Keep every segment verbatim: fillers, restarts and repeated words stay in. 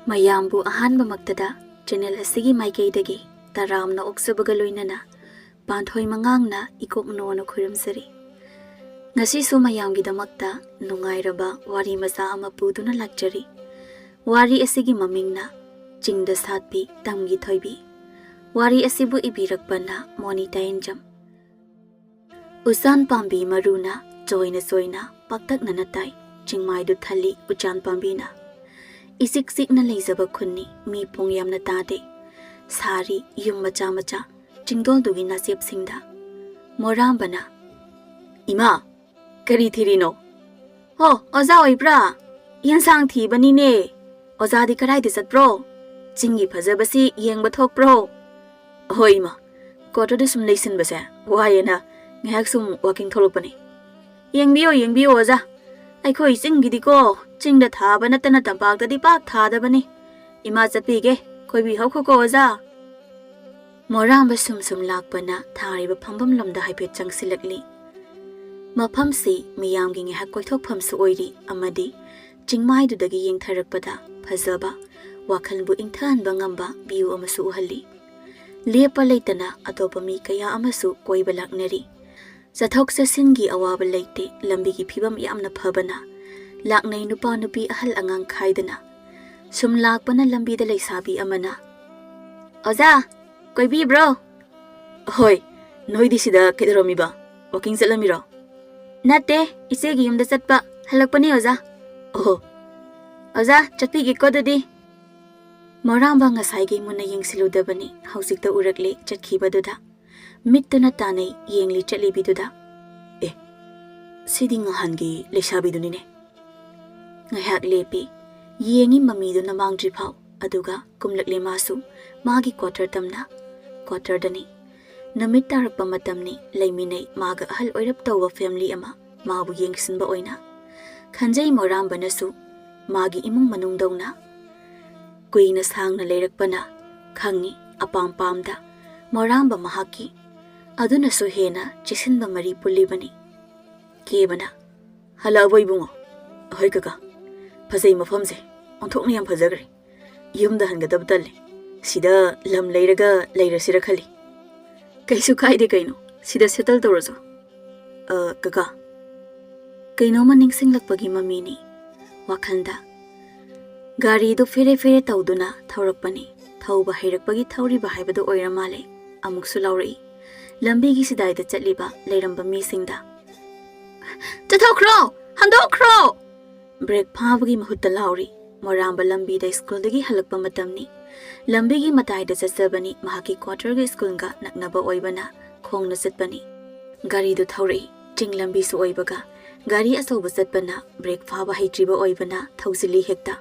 ꯃꯌꯥꯝꯕꯨ ꯑꯍꯥꯟꯕꯃꯛꯇꯗ ꯆꯦꯅꯦꯜ ꯑꯁꯤꯒꯤ ꯃꯥꯏꯀꯩꯗꯒꯤ ꯇꯔꯥꯝꯅ ꯑꯣꯛꯆꯕꯒ ꯂꯣꯏꯅꯅ ꯄꯥꯟꯊꯣꯏ ꯃꯉꯥꯡꯅ ꯏꯀꯣꯛ ꯅꯣꯅ ꯈꯨꯔꯨꯝꯖꯔꯤ꯫ ꯉꯁꯤꯁꯨ ꯃꯌꯥꯝꯒꯤꯗꯃꯛꯇ ꯅꯨꯡꯉꯥꯏꯔꯕ ꯋꯥꯔꯤ ꯃꯆꯥ ꯑꯃ ꯄꯨꯗꯨꯅ ꯂꯥꯛꯆꯔꯤ꯫ ꯋꯥꯔꯤ ꯑꯁꯤꯒꯤ ꯃꯃꯤꯡꯅ ꯆꯤꯡꯗ ꯁꯥꯠꯄꯤ ꯇꯝꯒꯤ ꯊꯣꯏꯕꯤ꯫ ꯋꯥꯔꯤ ꯑꯁꯤꯕꯨ ꯏꯕꯤꯔꯛꯄꯅ ꯃꯣꯅꯤ ꯇꯥꯌꯦꯟꯖꯝ꯫ ꯎꯆꯥꯟ ꯄꯥꯝꯕꯤ ꯃꯔꯨꯅ ꯆꯣꯏꯅ ꯆꯣꯏꯅ ꯄꯥꯛꯇꯛꯅꯅ ꯇꯥꯏ, ꯆꯤꯡꯃꯥꯏꯗꯨ ꯊꯜꯂꯤ ꯎꯆꯥꯟ ꯄꯥꯝꯕꯤꯅ꯫ ꯏꯆꯤꯛ ꯆꯤꯛꯅ ꯂꯩꯖꯕ ꯈꯨꯟꯅꯤ, ꯃꯤ ꯄꯣꯡ ꯌꯥꯝꯅ ꯇꯥꯗꯦ꯫ ꯁꯥꯔꯤ ꯌꯨꯝ ꯃꯆꯥ ꯃꯆꯥ ꯆꯤꯡꯗꯣꯜꯗꯨꯒꯤ ꯅꯥꯆꯦꯞꯁꯤꯡꯗ꯫ ꯃꯣꯔꯥꯝꯕꯅ, "ꯏꯃꯥ, ꯀꯔꯤ ꯊꯤꯔꯤꯅꯣ?" "ꯍꯣ, ꯑꯣꯖꯥ ꯑꯣꯏꯕ꯭ꯔꯥ? ꯌꯦꯟꯁꯥꯡ ꯊꯤꯕꯅꯤꯅꯦ꯫ ꯑꯣꯖꯥꯗꯤ ꯀꯗꯥꯏꯗ ꯆꯠꯄ꯭ꯔꯣ? ꯆꯤꯡꯒꯤ ꯐꯖꯕꯁꯤ ꯌꯦꯡꯕ ꯊꯣꯛꯄ꯭ꯔꯣ?" "ꯍꯣꯏ ꯏꯃꯥ, ꯀ꯭ꯋꯥꯇꯔꯗ ꯁꯨꯝ ꯂꯩꯁꯤꯟꯕꯁꯦ ꯋꯥꯏꯌꯦꯅ ꯉꯥꯏꯍꯥꯛ ꯁꯨꯝ ꯋꯥꯀꯤꯡ ꯊꯣꯛꯂꯛꯄꯅꯤ꯫ ꯌꯦꯡꯕꯤꯌꯣ, ꯌꯦꯡꯕꯤꯌꯣ ꯑꯣꯖꯥ, ꯑꯩꯈꯣꯏ ꯆꯤꯡꯒꯤꯗꯤꯀꯣ ꯆꯤꯡꯗ ꯊꯥꯕ ꯅꯠꯇꯅ ꯇꯝꯄꯥꯛꯇꯗꯤ ꯄꯥꯛ ꯊꯥꯗꯕꯅꯤ꯫ ꯏꯃꯥ ꯆꯠꯄꯤꯒꯦ, ꯀꯣꯏꯕꯤꯍꯧꯈꯣꯀꯣ ꯑꯣꯖꯥ꯫" ꯃꯣꯔꯥꯝꯕ ꯁꯨꯝ ꯁꯨꯝ ꯂꯥꯛꯄꯅ ꯊꯥꯔꯤꯕ ꯐꯝꯐꯝ ꯂꯣꯝꯗ ꯍꯥꯏꯐꯦꯠ ꯆꯪꯁꯤꯜꯂꯛꯂꯤ꯫ ꯃꯐꯝꯁꯤ ꯃꯤꯌꯥꯝꯒꯤ ꯉꯥꯏꯍꯥꯛ ꯀꯣꯏꯊꯣꯛꯐꯝꯁꯨ ꯑꯣꯏꯔꯤ ꯑꯃꯗꯤ ꯆꯤꯡꯃꯥꯏꯗꯨꯗꯒꯤ ꯌꯦꯡꯊꯔꯛꯄꯗ ꯐꯖꯕ, ꯋꯥꯈꯜꯕꯨ ꯏꯪꯊꯍꯟꯕ ꯉꯝꯕ ꯚ꯭ꯌꯨ ꯑꯃꯁꯨ ꯎꯍꯜꯂꯤ꯫ ꯂꯦꯞꯄ ꯂꯩꯇꯅ ꯑꯇꯣꯞꯄ ꯃꯤ ꯀꯌꯥ ꯑꯃꯁꯨ ꯀꯣꯏꯕ ꯂꯥꯛꯅꯔꯤ꯫ ꯆꯠꯊꯣꯛ ꯆꯠꯁꯤꯟꯒꯤ ꯑꯋꯥꯕ ꯂꯩꯇꯦ, ꯂꯝꯕꯤꯒꯤ ꯐꯤꯕꯝ ꯌꯥꯝꯅ ꯐꯕꯅ ꯂꯥꯛꯅꯩ ꯅꯨꯄꯥ ꯅꯨꯄꯤ ꯑꯍꯜ ꯑꯉꯥꯡ ꯈꯥꯏꯗꯅ꯫ ꯁꯨꯝ ꯂꯥꯛꯄꯅ ꯂꯝꯕꯤꯗ ꯂꯩꯁꯥꯕꯤ ꯑꯃꯅ, "ꯑꯣꯖꯥ, ꯀꯣꯏꯕꯤꯕ꯭ꯔꯣ?" "ꯍꯣꯏ, ꯅꯣꯏꯗꯤ ꯁꯤꯗ ꯀꯩꯗꯧꯔꯝꯃꯤꯕ? ꯋꯥꯀꯤꯡ ꯆꯠꯂꯝꯃꯤꯔꯣ?" "ꯅꯠꯇꯦ, ꯏꯆꯦꯒꯤ ꯌꯨꯝꯗ ꯆꯠꯄ ꯍꯜꯂꯛꯄꯅꯦ ꯑꯣꯖꯥ꯫" "ꯑꯣꯍꯣ, ꯑꯣꯖꯥ, ꯆꯠꯄꯤꯒꯦꯀꯣ ꯑꯗꯨꯗꯤ꯫" ꯃꯣꯔꯥꯝꯕ ꯉꯁꯥꯏꯒꯤ ꯃꯨꯟꯅ ꯌꯦꯡꯁꯤꯜꯂꯨꯗꯕꯅꯤ, ꯍꯧꯖꯤꯛꯇ ꯎꯔꯛꯂꯦ ꯆꯠꯈꯤꯕꯗꯨꯗ꯫ ꯃꯤꯠꯇꯨꯅ ꯇꯥꯅꯩ ꯌꯦꯡꯂꯤ ꯆꯠꯂꯤꯕꯤꯗꯨꯗ꯫ "ꯑꯦ, ꯁꯤꯗꯤ ꯉꯍꯥꯟꯒꯤ ꯂꯩꯁꯥꯕꯤꯗꯨꯅꯤꯅꯦ꯫" ꯉꯥꯏꯍꯥꯛ ꯂꯦꯞꯄꯤ, ꯌꯦꯡꯉꯤ ꯃꯃꯤꯗꯨꯅ ꯃꯥꯡꯗ꯭ꯔꯤꯐꯥꯎ, ꯑꯗꯨꯒ ꯀꯨꯝꯂꯛꯂꯦ ꯃꯥꯁꯨ, ꯃꯥꯒꯤ ꯀ꯭ꯋꯥꯇꯔ ꯇꯝꯅ꯫ ꯀ꯭ꯋꯥꯇꯔꯗꯅꯤ꯫ ꯅꯨꯃꯤꯠ ꯇꯥꯔꯛꯄ ꯃꯇꯝꯅꯤ, ꯂꯩꯃꯤꯟꯅꯩ ꯃꯥꯒ ꯑꯍꯜ ꯑꯣꯏꯔꯞ ꯇꯧꯕ ꯐꯦꯃꯤꯂꯤ ꯑꯃ ꯃꯥꯕꯨ ꯌꯦꯡꯁꯤꯟꯕ ꯑꯣꯏꯅ꯫ ꯈꯟꯖꯩ ꯃꯣꯔꯥꯝꯕꯅꯁꯨ ꯃꯥꯒꯤ ꯏꯃꯨꯡ ꯃꯅꯨꯡꯗꯧꯅ꯫ ꯀꯨꯏꯅ ꯁꯥꯡꯅ ꯂꯩꯔꯛꯄꯅ ꯈꯪꯉꯤ ꯑꯄꯥꯝ ꯄꯥꯝꯗ ꯃꯣꯔꯥꯝꯕ ꯃꯍꯥꯛꯀꯤ꯫ ꯑꯗꯨꯅꯁꯨ ꯍꯦꯟꯅ ꯆꯦꯁꯤꯟꯕ ꯃꯔꯤ ꯄꯨꯜꯂꯤꯕꯅꯤ꯫ ꯀꯦꯕꯅ, "ꯍꯜꯂꯛꯑꯕꯣ ꯏꯕꯨꯡꯉꯣ?" "ꯑꯍꯣꯏ ꯀꯀꯥ, ꯐꯖꯩ ꯃꯐꯝꯁꯦ, ꯑꯣꯟꯊꯣꯛꯅ ꯌꯥꯝ ꯐꯖꯈ꯭ꯔꯦ꯫ ꯌꯨꯝꯗ ꯍꯟꯒꯗꯕ ꯇꯜꯂꯦ꯫ ꯁꯤꯗ ꯂꯝ ꯂꯩꯔꯒ ꯂꯩꯔꯁꯤꯔ ꯈꯜꯂꯤ꯫ ꯀꯩꯁꯨ ꯀꯥꯏꯗꯦ ꯀꯩꯅꯣ, ꯁꯤꯗ ꯁꯦꯇꯜ ꯇꯧꯔꯁꯨ꯫ ꯑ, ꯀꯀꯥ, ꯀꯩꯅꯣꯝꯃ ꯅꯤꯡꯁꯤꯡꯂꯛꯄꯒꯤ ꯃꯃꯤꯅꯤ ꯋꯥꯈꯜꯗ꯫ ꯒꯥꯔꯤꯗꯨ ꯐꯦꯔꯦ ꯐꯦꯔꯦ ꯇꯧꯗꯨꯅ ꯊꯧꯔꯛꯄꯅꯤ꯫ ꯊꯧꯕ ꯍꯩꯔꯛꯄꯒꯤ ꯊꯧꯔꯤꯕ ꯍꯥꯏꯕꯗꯨ ꯑꯣꯏꯔ ꯃꯥꯜꯂꯦ꯫ ꯑꯃꯨꯛꯁꯨ ꯂꯥꯎꯔꯛꯏ꯫ ꯂꯝꯕꯤꯒꯤ ꯁꯤꯗꯥꯏꯗ ꯆꯠꯂꯤꯕ ꯂꯩꯔꯝꯕ ꯃꯤꯁꯤꯡꯗ, "ꯆꯠꯊꯣꯛꯈ꯭ꯔꯣ! ꯍꯟꯗꯣꯛꯈ꯭ꯔꯣ!" ꯕ꯭ꯔꯦꯛ ꯐꯥꯕꯒꯤ ꯃꯍꯨꯠꯇ ꯂꯥꯎꯔꯤ꯫ ꯃꯣꯔꯥꯝꯕ ꯂꯝꯕꯤꯗ ꯁ꯭ꯀꯨꯜꯗꯒꯤ ꯍꯜꯂꯛꯄ ꯃꯇꯝꯅꯤ꯫ ꯂꯝꯕꯤꯒꯤ ꯃꯇꯥꯏꯗ ꯆꯠꯆꯕꯅꯤ꯫ ꯃꯍꯥꯛꯀꯤ ꯀ꯭ꯋꯥꯇꯔꯒ ꯁ꯭ꯀꯨꯜꯒ ꯅꯛꯅꯕ ꯑꯣꯏꯕꯅ ꯈꯣꯡꯅ ꯆꯠꯄꯅꯤ꯫ ꯒꯥꯔꯤꯗꯨ ꯊꯧꯔꯛꯏ꯫ ꯆꯤꯡ ꯂꯝꯕꯤꯁꯨ ꯑꯣꯏꯕꯒ ꯒꯥꯔꯤ ꯑꯆꯧꯕ ꯆꯠꯄꯅ ꯕ꯭ꯔꯦꯛ ꯐꯥꯕ ꯍꯩꯇ꯭ꯔꯤꯕ ꯑꯣꯏꯕꯅ ꯊꯧꯖꯤꯜꯂꯤ ꯍꯦꯛꯇ꯫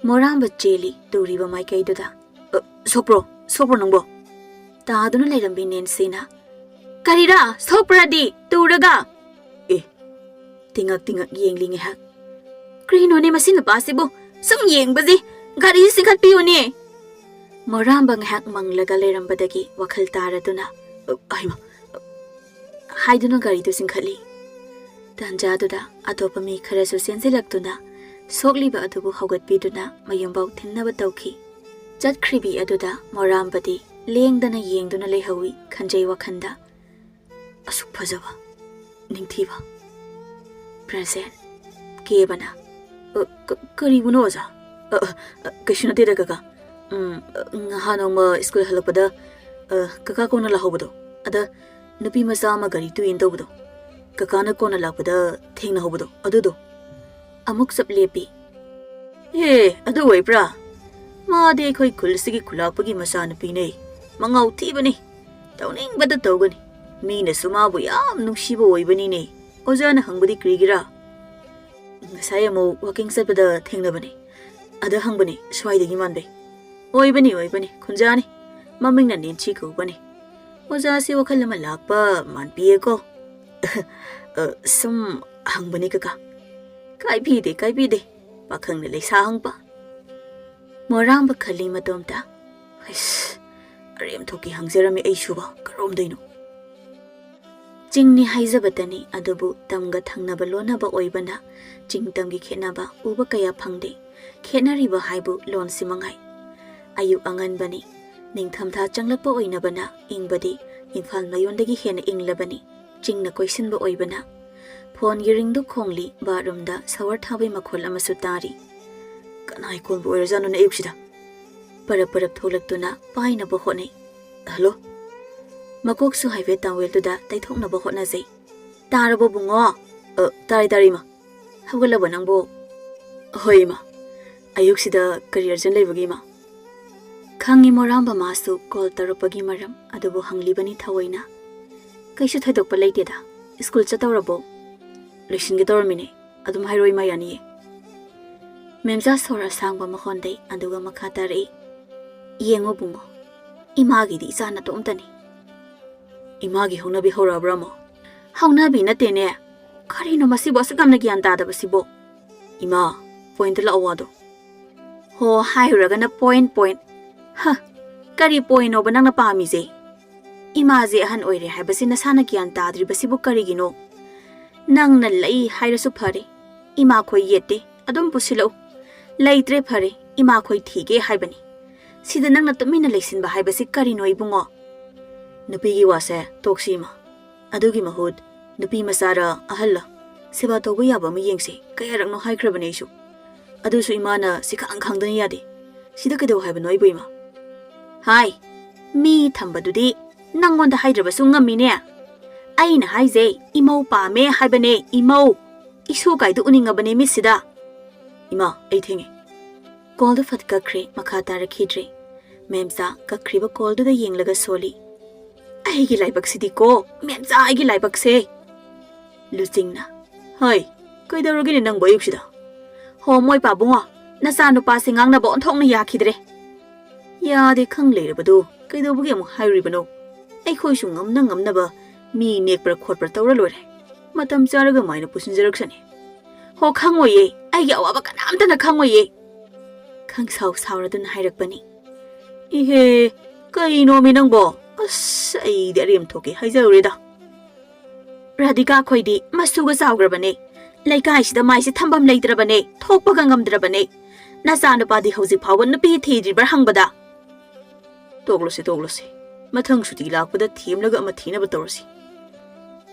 ꯃꯣꯔꯥꯝꯕ ꯆꯦꯜꯂꯤ ꯇꯨꯔꯤꯕ ꯃꯥꯏꯀꯩꯗꯨꯗ꯫ "ꯑ, ꯁꯣꯛꯄ꯭ꯔꯣ? ꯁꯣꯛꯄ꯭ꯔꯣ ꯅꯪꯕꯣ?" ꯇꯥꯗꯨꯅ ꯂꯩꯔꯝꯕꯤ ꯅꯦꯟꯁꯤꯅ, "ꯀꯔꯤꯔꯥ? ꯁꯣꯛꯄ꯭ꯔꯥꯗꯤ? ꯇꯨꯔꯒ?" ꯑꯦ, ꯇꯤꯉꯛ ꯇꯤꯉꯛ ꯌꯦꯡꯂꯤ ꯉꯥꯏꯍꯥꯛ꯫ "ꯀꯔꯤꯅꯣꯅꯦ ꯃꯁꯤ ꯅꯨꯄꯥꯁꯤꯕꯨ? ꯁꯨꯝ ꯌꯦꯡꯕꯁꯤ꯫ ꯒꯥꯔꯤ ꯆꯤꯡꯈꯠꯄꯤꯌꯨꯅꯦ!" ꯃꯣꯔꯥꯝꯕ ꯉꯥꯏꯍꯥꯛ ꯃꯪꯂꯒ ꯂꯩꯔꯝꯕꯗꯒꯤ ꯋꯥꯈꯜ ꯇꯥꯔꯗꯨꯅ, "ꯑ, ꯍꯩꯃꯥ!" ꯍꯥꯏꯗꯨꯅ ꯒꯥꯔꯤꯗꯨ ꯆꯤꯡꯈꯠꯂꯤ꯫ ꯇꯥꯟꯖꯥꯗꯨꯗ ꯑꯇꯣꯞꯄ ꯃꯤ ꯈꯔꯁꯨ ꯆꯦꯟꯁꯤꯜꯂꯛꯇꯨꯅ ꯁꯣꯛꯂꯤꯕ ꯑꯗꯨꯕꯨ ꯍꯧꯒꯠꯄꯤꯗꯨꯅ ꯃꯌꯨꯝꯐꯥꯎ ꯊꯤꯟꯅꯕ ꯇꯧꯈꯤ꯫ ꯆꯠꯈ꯭ꯔꯤꯕꯤ ꯑꯗꯨꯗ ꯃꯣꯔꯥꯝꯕꯗꯤ ꯂꯦꯡꯗꯅ ꯌꯦꯡꯗꯨꯅ ꯂꯩꯍꯧꯏ ꯈꯟꯖꯩ ꯋꯥꯈꯜꯗ꯫ ꯑꯁꯨꯛ ꯐꯖꯕ, ꯅꯤꯡꯊꯤꯕ꯫ ꯄ꯭ꯔꯖꯦꯟ꯫ ꯀꯦꯕꯅ, "ꯑ, ꯀ-, ꯀꯔꯤꯕꯨꯅꯣ ꯑꯣꯖꯥ?" "ꯑ, ꯑ, ꯑ, ꯀꯩꯁꯨ ꯅꯠꯇꯦꯗ ꯀꯀꯥ꯫ ꯎꯝ, ꯑ, ꯉꯍꯥꯟ ꯅꯣꯡꯃ ꯁ꯭ꯀꯨꯜ ꯍꯜꯂꯛꯄꯗ, ꯑ, ꯀꯀꯥ ꯀꯣꯟꯅ ꯂꯥꯛꯍꯧꯕꯗꯣ, ꯑꯗ ꯅꯨꯄꯤ ꯃꯆꯥ ꯑꯃ ꯒꯥꯔꯤ ꯇꯨꯏꯅ ꯇꯧꯕꯗꯣ, ꯀꯀꯥꯅ ꯀꯣꯟꯅ ꯂꯥꯛꯄꯗ ꯊꯦꯡꯅꯍꯧꯕꯗꯣ, ꯑꯗꯨꯗꯣ꯫" ꯑꯃꯨꯛ ꯆꯞ ꯂꯦꯞꯄꯤ꯫ "ꯑꯦ, ꯑꯗꯨ ꯑꯣꯏꯕ꯭ꯔꯥ? ꯃꯥꯗꯤ ꯑꯩꯈꯣꯏ ꯈꯨꯜꯁꯤꯒꯤ ꯈꯨꯂꯥꯛꯄꯒꯤ ꯃꯆꯥꯅꯨꯄꯤꯅꯦ꯫ ꯃꯉꯥꯎ ꯊꯤꯕꯅꯤ꯫ ꯇꯧꯅꯤꯡꯕꯗ ꯇꯧꯒꯅꯤ꯫ ꯃꯤꯅꯁꯨ ꯃꯥꯕꯨ ꯌꯥꯝ ꯅꯨꯡꯁꯤꯕ ꯑꯣꯏꯕꯅꯤꯅꯦ꯫ ꯑꯣꯖꯥꯅ ꯍꯪꯕꯗꯤ ꯀꯔꯤꯒꯤꯔꯥ?" "ꯉꯁꯥꯏ ꯑꯃꯨꯛ ꯋꯥꯀꯤꯡ ꯆꯠꯄꯗ ꯊꯦꯡꯅꯕꯅꯦ꯫ ꯑꯗ ꯍꯪꯕꯅꯦ, ꯁ꯭ꯋꯥꯏꯗꯒꯤ ꯃꯥꯟꯕꯩ꯫" "ꯑꯣꯏꯕꯅꯤ, ꯑꯣꯏꯕꯅꯤ, ꯈꯨꯟꯖꯥꯅꯤ꯫ ꯃꯃꯤꯡꯅ ꯅꯦꯟꯁꯤ ꯀꯧꯕꯅꯤ꯫ ꯑꯣꯖꯥꯁꯤ ꯋꯥꯈꯜ ꯑꯃ ꯂꯥꯛꯄ ꯃꯥꯟꯕꯤꯌꯦꯀꯣ꯫" "ꯑ, ꯁꯨꯝ ꯍꯪꯕꯅꯤ ꯀꯀꯥ꯫" "ꯀꯥꯏꯕꯤꯗꯦ, ꯀꯥꯏꯕꯤꯗꯦ꯫ ꯄꯥꯈꯪꯅ ꯂꯩꯁꯥ ꯍꯪꯕ꯫" ꯃꯣꯔꯥꯝꯕ ꯈꯜꯂꯤ ꯃꯇꯣꯝꯇ, "ꯍꯩꯁ, ꯑꯔꯦꯝ ꯊꯣꯛꯀꯤ ꯍꯪꯖꯔꯝꯃꯤ ꯑꯩꯁꯨꯕ, ꯀꯔꯣꯝꯗꯩꯅꯣ?" ꯆꯤꯡꯅꯤ ꯍꯥꯏꯖꯕꯇꯅꯤ, ꯑꯗꯨꯕꯨ ꯇꯝꯒ ꯊꯪꯅꯕ ꯂꯣꯟꯅꯕ ꯑꯣꯏꯕꯅ ꯆꯤꯡ ꯇꯝꯒꯤ ꯈꯦꯠꯅꯕ ꯎꯕ ꯀꯌꯥ ꯐꯪꯗꯦ꯫ ꯈꯦꯠꯅꯔꯤꯕ ꯍꯥꯏꯕꯨ ꯂꯣꯟꯁꯤ ꯃꯉꯥꯏ꯫ ꯑꯌꯨꯛ ꯑꯉꯟꯕꯅꯤ꯫ ꯅꯤꯡꯊꯝꯊꯥ ꯆꯪꯂꯛꯄ ꯑꯣꯏꯅꯕꯅ ꯏꯪꯕꯗꯤ ꯏꯝꯐꯥꯜ ꯃꯌꯣꯟꯗꯒꯤ ꯍꯦꯟꯅ ꯏꯪꯂꯕꯅꯤ꯫ ꯆꯤꯡꯅ ꯀꯣꯏꯁꯤꯟꯕ ꯑꯣꯏꯕꯅ꯫ ꯐꯣꯟꯒꯤ ꯔꯤꯡꯗꯨ ꯈꯣꯡꯂꯤ, ꯕꯥꯠꯔꯨꯝꯗ ꯁꯋꯔ ꯊꯥꯕꯩ ꯃꯈꯣꯜ ꯑꯃꯁꯨ ꯇꯥꯔꯤ꯫ ꯀꯅꯥꯏ ꯀꯣꯜꯕꯨ ꯑꯣꯏꯔꯖꯥꯠꯅꯣꯅꯦ ꯑꯌꯨꯛꯁꯤꯗ? ꯄꯔꯞ ꯄꯔꯞ ꯊꯣꯛꯂꯛꯇꯨꯅ ꯄꯥꯏꯅꯕ ꯍꯣꯠꯅꯩ꯫ "ꯍꯜꯂꯣ?" ꯃꯀꯣꯛꯁꯨ ꯍꯥꯏꯐꯦꯠ ꯇꯥꯋꯦꯜꯗꯨꯗ ꯇꯩꯊꯣꯛꯅꯕ ꯍꯣꯠꯅꯖꯩ꯫ "ꯇꯥꯔꯕꯣ ꯕꯨꯡꯉꯣ?" "ꯑ, ꯇꯥꯔꯦ, ꯇꯥꯔꯦ, ꯏꯃꯥ꯫ ꯍꯧꯒꯠꯂꯕꯣ ꯅꯪꯕꯨ?" "ꯍꯣꯏ, ꯏꯃꯥ꯫ ꯑꯌꯨꯛꯁꯤꯗ ꯀꯔꯤ ꯑꯔꯖꯦꯟ ꯂꯩꯕꯒꯦ, ꯏꯃꯥ?" ꯈꯪꯉꯤ ꯃꯣꯔꯥꯝꯕ ꯃꯥꯁꯨ ꯀꯣꯜ ꯇꯧꯔꯛꯄꯒꯤ ꯃꯔꯝ, ꯑꯗꯨꯕꯨ ꯍꯪꯂꯤꯕꯅꯤ ꯊꯑꯣꯏꯅ꯫ "ꯀꯩꯁꯨ ꯊꯣꯏꯗꯣꯛꯄ ꯂꯩꯇꯦꯗ꯫ ꯁ꯭ꯀꯨꯜ ꯆꯠꯇꯧꯔꯕꯣ?" "ꯂꯣꯏꯁꯤꯟꯒꯦ ꯇꯧꯔꯝꯃꯤꯅꯦ꯫ ꯑꯗꯨꯝ ꯍꯥꯏꯔꯛꯑꯣ, ꯏꯃꯥ, ꯌꯥꯅꯤꯌꯦ꯫" ꯃꯦꯝꯆꯥ ꯁꯣꯔ ꯑꯁꯥꯡꯕ ꯑꯃ ꯍꯣꯟꯗꯩ, ꯑꯗꯨꯒ ꯃꯈꯥ ꯇꯥꯔꯛꯏ꯫ "ꯌꯦꯡꯉꯣ ꯕꯨꯡꯉꯣ, ꯏꯃꯥꯒꯤꯗꯤ ꯏꯆꯥ ꯅꯇꯣꯝꯇꯅꯤ꯫" "ꯏꯃꯥꯒꯤ ꯍꯧꯅꯕꯤ ꯍꯧꯔꯛꯑꯕ꯭ꯔꯥ ꯑꯃꯨꯛ?" "ꯍꯧꯅꯕꯤ ꯅꯠꯇꯦꯅꯦ꯫ ꯀꯔꯤꯅꯣ ꯃꯁꯤꯕꯨ ꯑꯁꯨꯛ ꯌꯥꯝꯅ ꯒ꯭ꯌꯥꯟ ꯇꯥꯗꯕꯁꯤꯕꯣ?" "ꯏꯃꯥ, ꯄꯣꯏꯟꯇ ꯂꯥꯛꯑꯣ ꯋꯥꯗꯣ꯫" "ꯍꯣ, ꯍꯥꯏꯔꯨꯔꯒꯅ ꯄꯣꯏꯟ, ꯄꯣꯏꯟ꯫ ꯍ, ꯀꯔꯤ ꯄꯣꯏꯟꯅꯣꯕ ꯅꯪꯅ ꯄꯥꯝꯃꯤꯁꯦ? ꯏꯃꯥꯁꯦ ꯑꯍꯟ ꯑꯣꯏꯔꯦ ꯍꯥꯏꯕꯁꯤ ꯅꯁꯥꯅ ꯒ꯭ꯌꯥꯟ ꯇꯥꯗ꯭ꯔꯤꯕꯁꯤꯕꯨ ꯀꯔꯤꯒꯤꯅꯣ? ꯅꯪꯅ ꯂꯩ ꯍꯥꯏꯔꯁꯨ ꯐꯔꯦ, ꯏꯃꯥꯈꯣꯏ ꯌꯦꯠꯇꯦ, ꯑꯗꯨꯝ ꯄꯨꯁꯤꯜꯂꯛꯎ꯫ ꯂꯩꯇ꯭ꯔꯦ, ꯐꯔꯦ, ꯏꯃꯥꯈꯣꯏ ꯊꯤꯒꯦ ꯍꯥꯏꯕꯅꯤ꯫ ꯁꯤꯗ ꯅꯪꯅ ꯇꯨꯃꯤꯟꯅ ꯂꯩꯁꯤꯟꯕ ꯍꯥꯏꯕꯁꯤ ꯀꯔꯤꯅꯣ, ꯏꯕꯨꯡꯉꯣ?" "ꯅꯨꯄꯤꯒꯤ ꯋꯥꯁꯦ ꯇꯣꯛꯁꯤ, ꯏꯃꯥ꯫ ꯑꯗꯨꯒꯤ ꯃꯍꯨꯠ ꯅꯨꯄꯤ ꯃꯆꯥꯔ ꯑꯍꯜꯂ ꯁꯦꯕꯥ ꯇꯧꯕ ꯌꯥꯕ ꯑꯃ ꯌꯦꯡꯁꯤ꯫ ꯀꯌꯥꯔꯛꯅꯣ ꯍꯥꯏꯈ꯭ꯔꯕꯅꯦ ꯑꯩꯁꯨ꯫ ꯑꯗꯨꯁꯨ ꯏꯃꯥꯅ ꯁꯤꯈꯥꯡ ꯈꯥꯡꯗꯅ ꯌꯥꯗꯦ꯫ ꯁꯤꯗ ꯀꯩꯗꯧ ꯍꯥꯏꯕꯅꯣ ꯑꯩꯕꯨ, ꯏꯃꯥ?" "ꯍꯥꯏ, ꯃꯤ ꯊꯝꯕꯗꯨꯗꯤ ꯅꯪꯉꯣꯟꯗ ꯍꯥꯏꯗ꯭ꯔꯕꯁꯨ ꯉꯝꯃꯤꯅꯦ꯫ ꯑꯩꯅ ꯍꯥꯏꯖꯩ, ꯏꯃꯧ ꯄꯥꯝꯃꯦ ꯍꯥꯏꯕꯅꯦ, ꯏꯃꯧ꯫ ꯏꯁꯨ ꯀꯥꯏꯗꯨ ꯎꯅꯤꯡꯉꯕꯅꯦ ꯃꯤꯠꯁꯤꯗ꯫" "ꯏꯃꯥ, ꯑꯩ ꯊꯦꯡꯉꯦ꯫" ꯀꯣꯜꯗꯨ ꯐꯠ ꯀꯛꯈ꯭ꯔꯦ, ꯃꯈꯥ ꯇꯥꯔꯛꯈꯤꯗ꯭ꯔꯦ꯫ ꯃꯦꯝꯆꯥ ꯀꯛꯈ꯭ꯔꯤꯕ ꯀꯣꯜꯗꯨꯗ ꯌꯦꯡꯂꯒ ꯁꯣꯜꯂꯤ꯫ "ꯑꯩꯒꯤ ꯂꯥꯏꯕꯛꯁꯤꯗꯤꯀꯣ, ꯃꯦꯝꯆꯥ, ꯑꯩꯒꯤ ꯂꯥꯏꯕꯛꯁꯦ!" ꯂꯨꯆꯤꯡꯅ, "ꯍꯣꯏ, ꯀꯩꯗꯧꯔꯒꯦꯅꯦ ꯅꯪꯕꯨ ꯑꯌꯨꯛꯁꯤꯗ?" "ꯍꯣ, ꯃꯣꯏ ꯄꯥꯕꯨꯡꯉꯣ, ꯅꯆꯥꯅꯨꯄꯥꯁꯦ ꯉꯥꯡꯅꯕ ꯑꯣꯟꯊꯣꯛꯅ ꯌꯥꯈꯤꯗ꯭ꯔꯦ꯫" "ꯌꯥꯗꯦ ꯈꯪ ꯂꯩꯔꯕꯗꯨ ꯀꯩꯗꯧꯕꯒꯤ ꯑꯃꯨꯛ ꯍꯥꯏꯔꯨꯔꯤꯕꯅꯣ? ꯑꯩꯈꯣꯏꯁꯨ ꯉꯝꯅ ꯉꯝꯅꯕ ꯃꯤ ꯅꯦꯛꯄ꯭ꯔꯥ ꯈꯣꯠꯄ꯭ꯔꯥ ꯇꯧꯔ ꯂꯣꯏꯔꯦ꯫ ꯃꯇꯝ ꯆꯥꯔꯒ ꯃꯥꯏꯅ ꯄꯨꯁꯤꯟꯖꯔꯛꯁꯅꯤ꯫" "ꯍꯣ, ꯈꯪꯉꯣꯏꯌꯦ, ꯑꯩꯒꯤ ꯑꯋꯥꯕ ꯀꯅꯥꯝꯇꯅ ꯈꯪꯉꯣꯏꯌꯦ꯫" ꯈꯪꯁꯥꯎ ꯁꯥꯎꯔꯗꯨꯅ ꯍꯥꯏꯔꯛꯄꯅꯤ꯫ "ꯏꯍꯦ, ꯀꯩꯅꯣꯃꯤ ꯅꯪꯕꯣ? ꯑꯁ, ꯑꯩꯗꯤ ꯑꯔꯦꯝ ꯊꯣꯛꯀꯦ ꯍꯥꯏꯖꯔꯨꯔꯦꯗ꯫" "ꯔꯥꯙꯤꯀꯥ ꯈꯣꯏꯗꯤ ꯃꯁꯨꯒ ꯆꯥꯎꯈ꯭ꯔꯕꯅꯦ꯫ ꯂꯩꯀꯥꯏꯁꯤꯗ ꯃꯥꯏꯁꯦ ꯊꯝꯐꯝ ꯂꯩꯇ꯭ꯔꯕꯅꯦ, ꯊꯣꯛꯄꯒ ꯉꯝꯗ꯭ꯔꯕꯅꯦ꯫ ꯅꯆꯥꯅꯨꯄꯥꯗꯤ ꯍꯧꯖꯤꯛ ꯐꯥꯎꯕ ꯅꯨꯄꯤ ꯊꯤꯗ꯭ꯔꯤꯕ꯭ꯔꯥ ꯍꯪꯕꯗ꯫ ꯇꯣꯛꯂꯁꯤ, ꯇꯣꯛꯂꯁꯤ꯫ ꯃꯊꯪ ꯁꯨꯇꯤ ꯂꯥꯛꯄꯗ ꯊꯦꯝꯂꯒ ꯑꯃ ꯊꯤꯅꯕ ꯇꯧꯔꯁꯤ꯫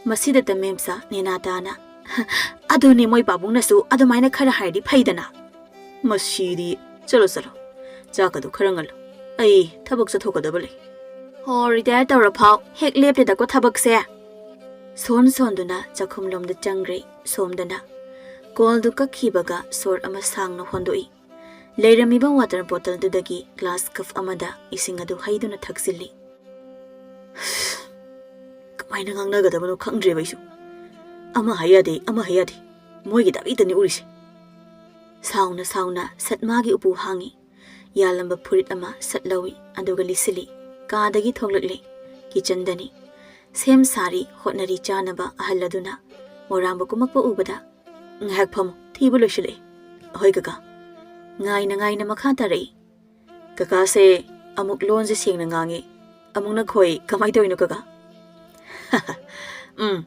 ꯃꯁꯤꯗ ꯇꯃꯦꯝꯆꯥ ꯅꯦꯅꯥꯇꯥꯅ, "ꯑꯗꯨꯅꯦ, ꯃꯣꯏ ꯄꯥꯕꯨꯡꯅꯁꯨ ꯑꯗꯨꯃꯥꯏꯅ ꯈꯔ ꯍꯥꯏꯔꯗꯤ ꯐꯩꯗꯅ꯫ ꯃꯁꯤꯗꯤ, ꯆꯠꯂꯣ, ꯆꯠꯂꯣ꯫ ꯆꯥꯛꯀꯗꯣ ꯈꯔ ꯉꯜꯂꯨ꯫ ꯑꯩ ꯊꯕꯛ ꯆꯠꯊꯣꯛꯀꯗꯕ ꯂꯩ꯫" "ꯍꯣ, ꯔꯤꯇꯥꯌꯔ ꯇꯧꯔ ꯐꯥꯎ ꯍꯦꯛ ꯂꯦꯞꯇꯦꯗꯀꯣ ꯊꯕꯛꯁꯦ꯫" ꯁꯣꯟ ꯁꯣꯟꯗꯨꯅ ꯆꯥꯛꯈꯨꯝꯂꯣꯝꯗ ꯆꯪꯈ꯭ꯔꯦ ꯁꯣꯝꯗꯅ꯫ ꯀꯣꯜꯗꯨ ꯀꯛꯈꯤꯕꯒ ꯁꯣꯔ ꯑꯃ ꯁꯥꯡꯅ ꯍꯣꯟꯗꯣꯛꯏ꯫ ꯂꯩꯔꯝꯃꯤꯕ ꯋꯥꯇꯔ ꯕꯣꯇꯜꯗꯨꯗꯒꯤ ꯒ꯭ꯂꯥꯁ ꯀꯞ ꯑꯃꯗ ꯏꯁꯤꯡ ꯑꯗꯨ ꯍꯩꯗꯨꯅ ꯊꯛꯆꯤꯜꯂꯤ꯫ ꯀꯃꯥꯏꯅ ꯉꯥꯡꯅꯒꯗꯕꯅꯣ ꯈꯪꯗ꯭ꯔꯦꯕ ꯑꯩꯁꯨ꯫ ꯑꯃ ꯍꯥꯏ ꯌꯥꯗꯦ, ꯑꯃ ꯍꯥꯏ ꯌꯥꯗꯦ꯫ ꯃꯣꯏꯒꯤ ꯗꯥꯕꯤꯗꯅꯤ ꯎꯔꯤꯁꯦ꯫ ꯁꯥꯎꯅ ꯁꯥꯎꯅ ꯁꯠ ꯃꯥꯒꯤ ꯎꯄꯨ ꯍꯥꯡꯉꯤ꯫ ꯌꯥꯜꯂꯝꯕ ꯐꯨꯔꯤꯠ ꯑꯃ ꯁꯠ ꯂꯧꯏ, ꯑꯗꯨꯒ ꯂꯤꯠꯁꯤꯜꯂꯤ꯫ ꯀꯥꯗꯒꯤ ꯊꯣꯛꯂꯛꯂꯤ꯫ ꯀꯤꯆꯟꯗꯅꯤ꯫ ꯁꯦꯝ ꯁꯥꯔꯤ, ꯍꯣꯠꯅꯔꯤ ꯆꯥꯅꯕ ꯑꯍꯜ ꯑꯗꯨꯅ ꯃꯣꯔꯥꯝꯕ ꯀꯨꯝꯃꯛꯄ ꯎꯕꯗ, "ꯉꯥꯏꯍꯥꯛ ꯐꯝꯃꯨ, ꯊꯤꯕ ꯂꯣꯏꯁꯤꯜꯂꯛꯑꯦ꯫" "ꯍꯣꯏ ꯀꯀꯥ꯫" ꯉꯥꯏꯅ ꯉꯥꯏꯅ ꯃꯈꯥ ꯇꯥꯔꯛꯏ꯫ "ꯀꯀꯥꯁꯦ ꯑꯃꯨꯛ ꯂꯣꯟꯁꯦ ꯁꯦꯡꯅ ꯉꯥꯡꯉꯤ, ꯑꯃꯨꯛꯅ ꯈꯣꯏ, ꯀꯃꯥꯏ ꯇꯧꯔꯤꯅꯣ ꯀꯀꯥ?" "ꯎꯝ,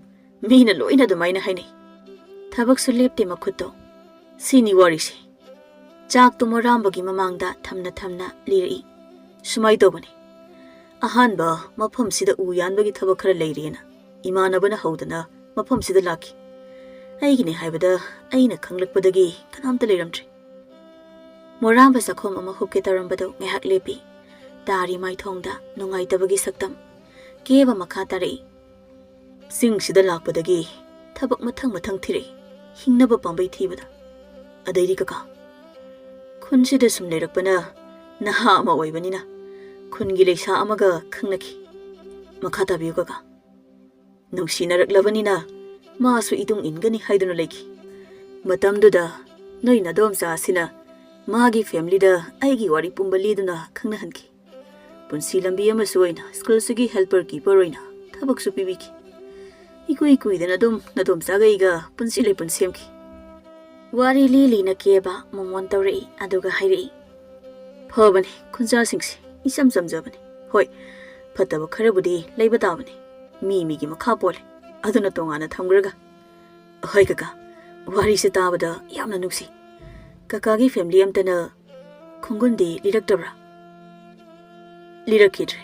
ꯃꯤꯅ ꯂꯣꯏꯅ ꯑꯗꯨꯃꯥꯏꯅ ꯍꯥꯏꯅꯩ꯫" ꯊꯕꯛꯁꯨ ꯂꯦꯞꯇꯦ ꯃꯈꯨꯠꯇꯣ꯫ ꯁꯤꯅꯤ ꯋꯥꯔꯤꯁꯦ꯫ ꯆꯥꯛꯇꯨ ꯃꯣꯔꯥꯝꯕꯒꯤ ꯃꯃꯥꯡꯗ ꯊꯝꯅ ꯊꯝꯅ ꯂꯤꯔꯛꯏ꯫ ꯁꯨꯃꯥꯏ ꯇꯧꯕꯅꯤ꯫ ꯑꯍꯥꯟꯕ ꯃꯐꯝꯁꯤꯗ ꯎ ꯌꯥꯟꯕꯒꯤ ꯊꯕꯛ ꯈꯔ ꯂꯩꯔꯦꯅ ꯏꯃꯥꯟꯅꯕꯅ ꯍꯧꯗꯅ ꯃꯐꯝꯁꯤꯗ ꯂꯥꯛꯈꯤ꯫ ꯑꯩꯒꯤꯅꯦ ꯍꯥꯏꯕꯗ ꯑꯩꯅ ꯈꯪꯂꯛꯄꯗꯒꯤ ꯀꯅꯥꯝꯇ ꯂꯩꯔꯝꯗ꯭ꯔꯦ꯫ ꯃꯣꯔꯥꯝꯕ ꯆꯥꯛꯈꯨꯝ ꯑꯃ ꯍꯨꯞꯀꯦ ꯇꯧꯔꯝꯕꯗꯨ ꯉꯥꯏꯍꯥꯛ ꯂꯦꯞꯄꯤ꯫ ꯇꯥꯔꯤ ꯃꯥꯏꯊꯣꯡꯗ ꯅꯨꯡꯉꯥꯏꯇꯕꯒꯤ ꯁꯛꯇꯝ꯫ ꯀꯦꯕ ꯃꯈꯥ ꯇꯥꯔꯛꯏ꯫ ꯆꯤꯡꯁꯤꯗ ꯂꯥꯛꯄꯗꯒꯤ ꯊꯕꯛ ꯃꯊꯪ ꯃꯊꯪ ꯊꯤꯔꯛꯏ, ꯍꯤꯡꯅꯕ ꯄꯥꯝꯕꯩ ꯊꯤꯕꯗ꯫ ꯑꯗꯩꯗꯤ ꯀꯀꯥ, ꯈꯨꯟꯁꯤꯗ ꯁꯨꯝ ꯂꯩꯔꯛꯄꯅ ꯅꯍꯥ ꯑꯃ ꯑꯣꯏꯕꯅꯤꯅ ꯈꯨꯟꯒꯤ ꯂꯩꯁꯥ ꯑꯃꯒ ꯈꯪꯅꯈꯤ꯫ ꯃꯈꯥ ꯇꯥꯕꯤꯌꯨ ꯀꯀꯥ꯫ ꯅꯨꯡꯁꯤꯅꯔꯛꯂꯕꯅꯤꯅ ꯃꯥꯁꯨ ꯏꯇꯨꯡ ꯏꯟꯒꯅꯤ ꯍꯥꯏꯗꯨꯅ ꯂꯩꯈꯤ꯫ ꯃꯇꯝꯗꯨꯗ ꯅꯣꯏ ꯅꯗꯣꯝꯆꯥ ꯑꯁꯤꯅ ꯃꯥꯒꯤ ꯐꯦꯃꯤꯂꯤꯗ ꯑꯩꯒꯤ ꯋꯥꯔꯤ ꯄꯨꯝꯕ ꯂꯤꯗꯨꯅ ꯈꯪꯅꯍꯟꯈꯤ꯫ ꯄꯨꯟꯁꯤ ꯂꯝꯕꯤ ꯑꯃꯁꯨ ꯑꯣꯏꯅ ꯁ꯭ꯀꯨꯜꯁꯤꯒꯤ ꯍꯦꯜꯄꯔ ꯀꯤꯄꯔ ꯑꯣꯏꯅ ꯊꯕꯛꯁꯨ ꯄꯤꯕꯤꯈꯤ꯫ ꯏꯀꯨꯏ ꯀꯨꯏꯗꯅ ꯑꯗꯨꯝ ꯅꯗꯣꯝꯆꯥꯒ ꯑꯩꯒ ꯄꯨꯟꯁꯤ ꯂꯩꯄꯨꯟ ꯁꯦꯝꯈꯤ꯫ ꯋꯥꯔꯤ ꯂꯤ ꯂꯤꯅ ꯀꯦꯕ ꯃꯣꯃꯣꯟ ꯇꯧꯔꯛꯏ, ꯑꯗꯨꯒ ꯍꯥꯏꯔꯛꯏ, "ꯐꯕꯅꯤ, ꯈꯨꯟꯖꯥꯁꯤꯡꯁꯦ ꯏꯆꯝ ꯆꯝꯖꯕꯅꯤ꯫ ꯍꯣꯏ, ꯐꯠꯇꯕ ꯈꯔꯕꯨꯗꯤ ꯂꯩꯕ ꯇꯥꯕꯅꯤ, ꯃꯤ ꯃꯤꯒꯤ ꯃꯈꯥ ꯄꯣꯜꯂꯦ꯫ ꯑꯗꯨꯅ ꯇꯣꯉꯥꯟꯅ ꯊꯝꯈ꯭ꯔꯒ, ꯍꯣꯏ ꯀꯀꯥ, ꯋꯥꯔꯤꯁꯦ ꯇꯥꯕꯗ ꯌꯥꯝꯅ ꯅꯨꯡꯁꯤ꯫ ꯀꯀꯥꯒꯤ ꯐꯦꯃꯤꯂꯤ ꯑꯝꯇꯅ ꯈꯣꯡꯒꯨꯟꯗꯤ ꯂꯤꯔꯛꯇꯕ꯭ꯔꯥ? ꯂꯤꯔꯛꯈꯤꯗ꯭ꯔꯦ꯫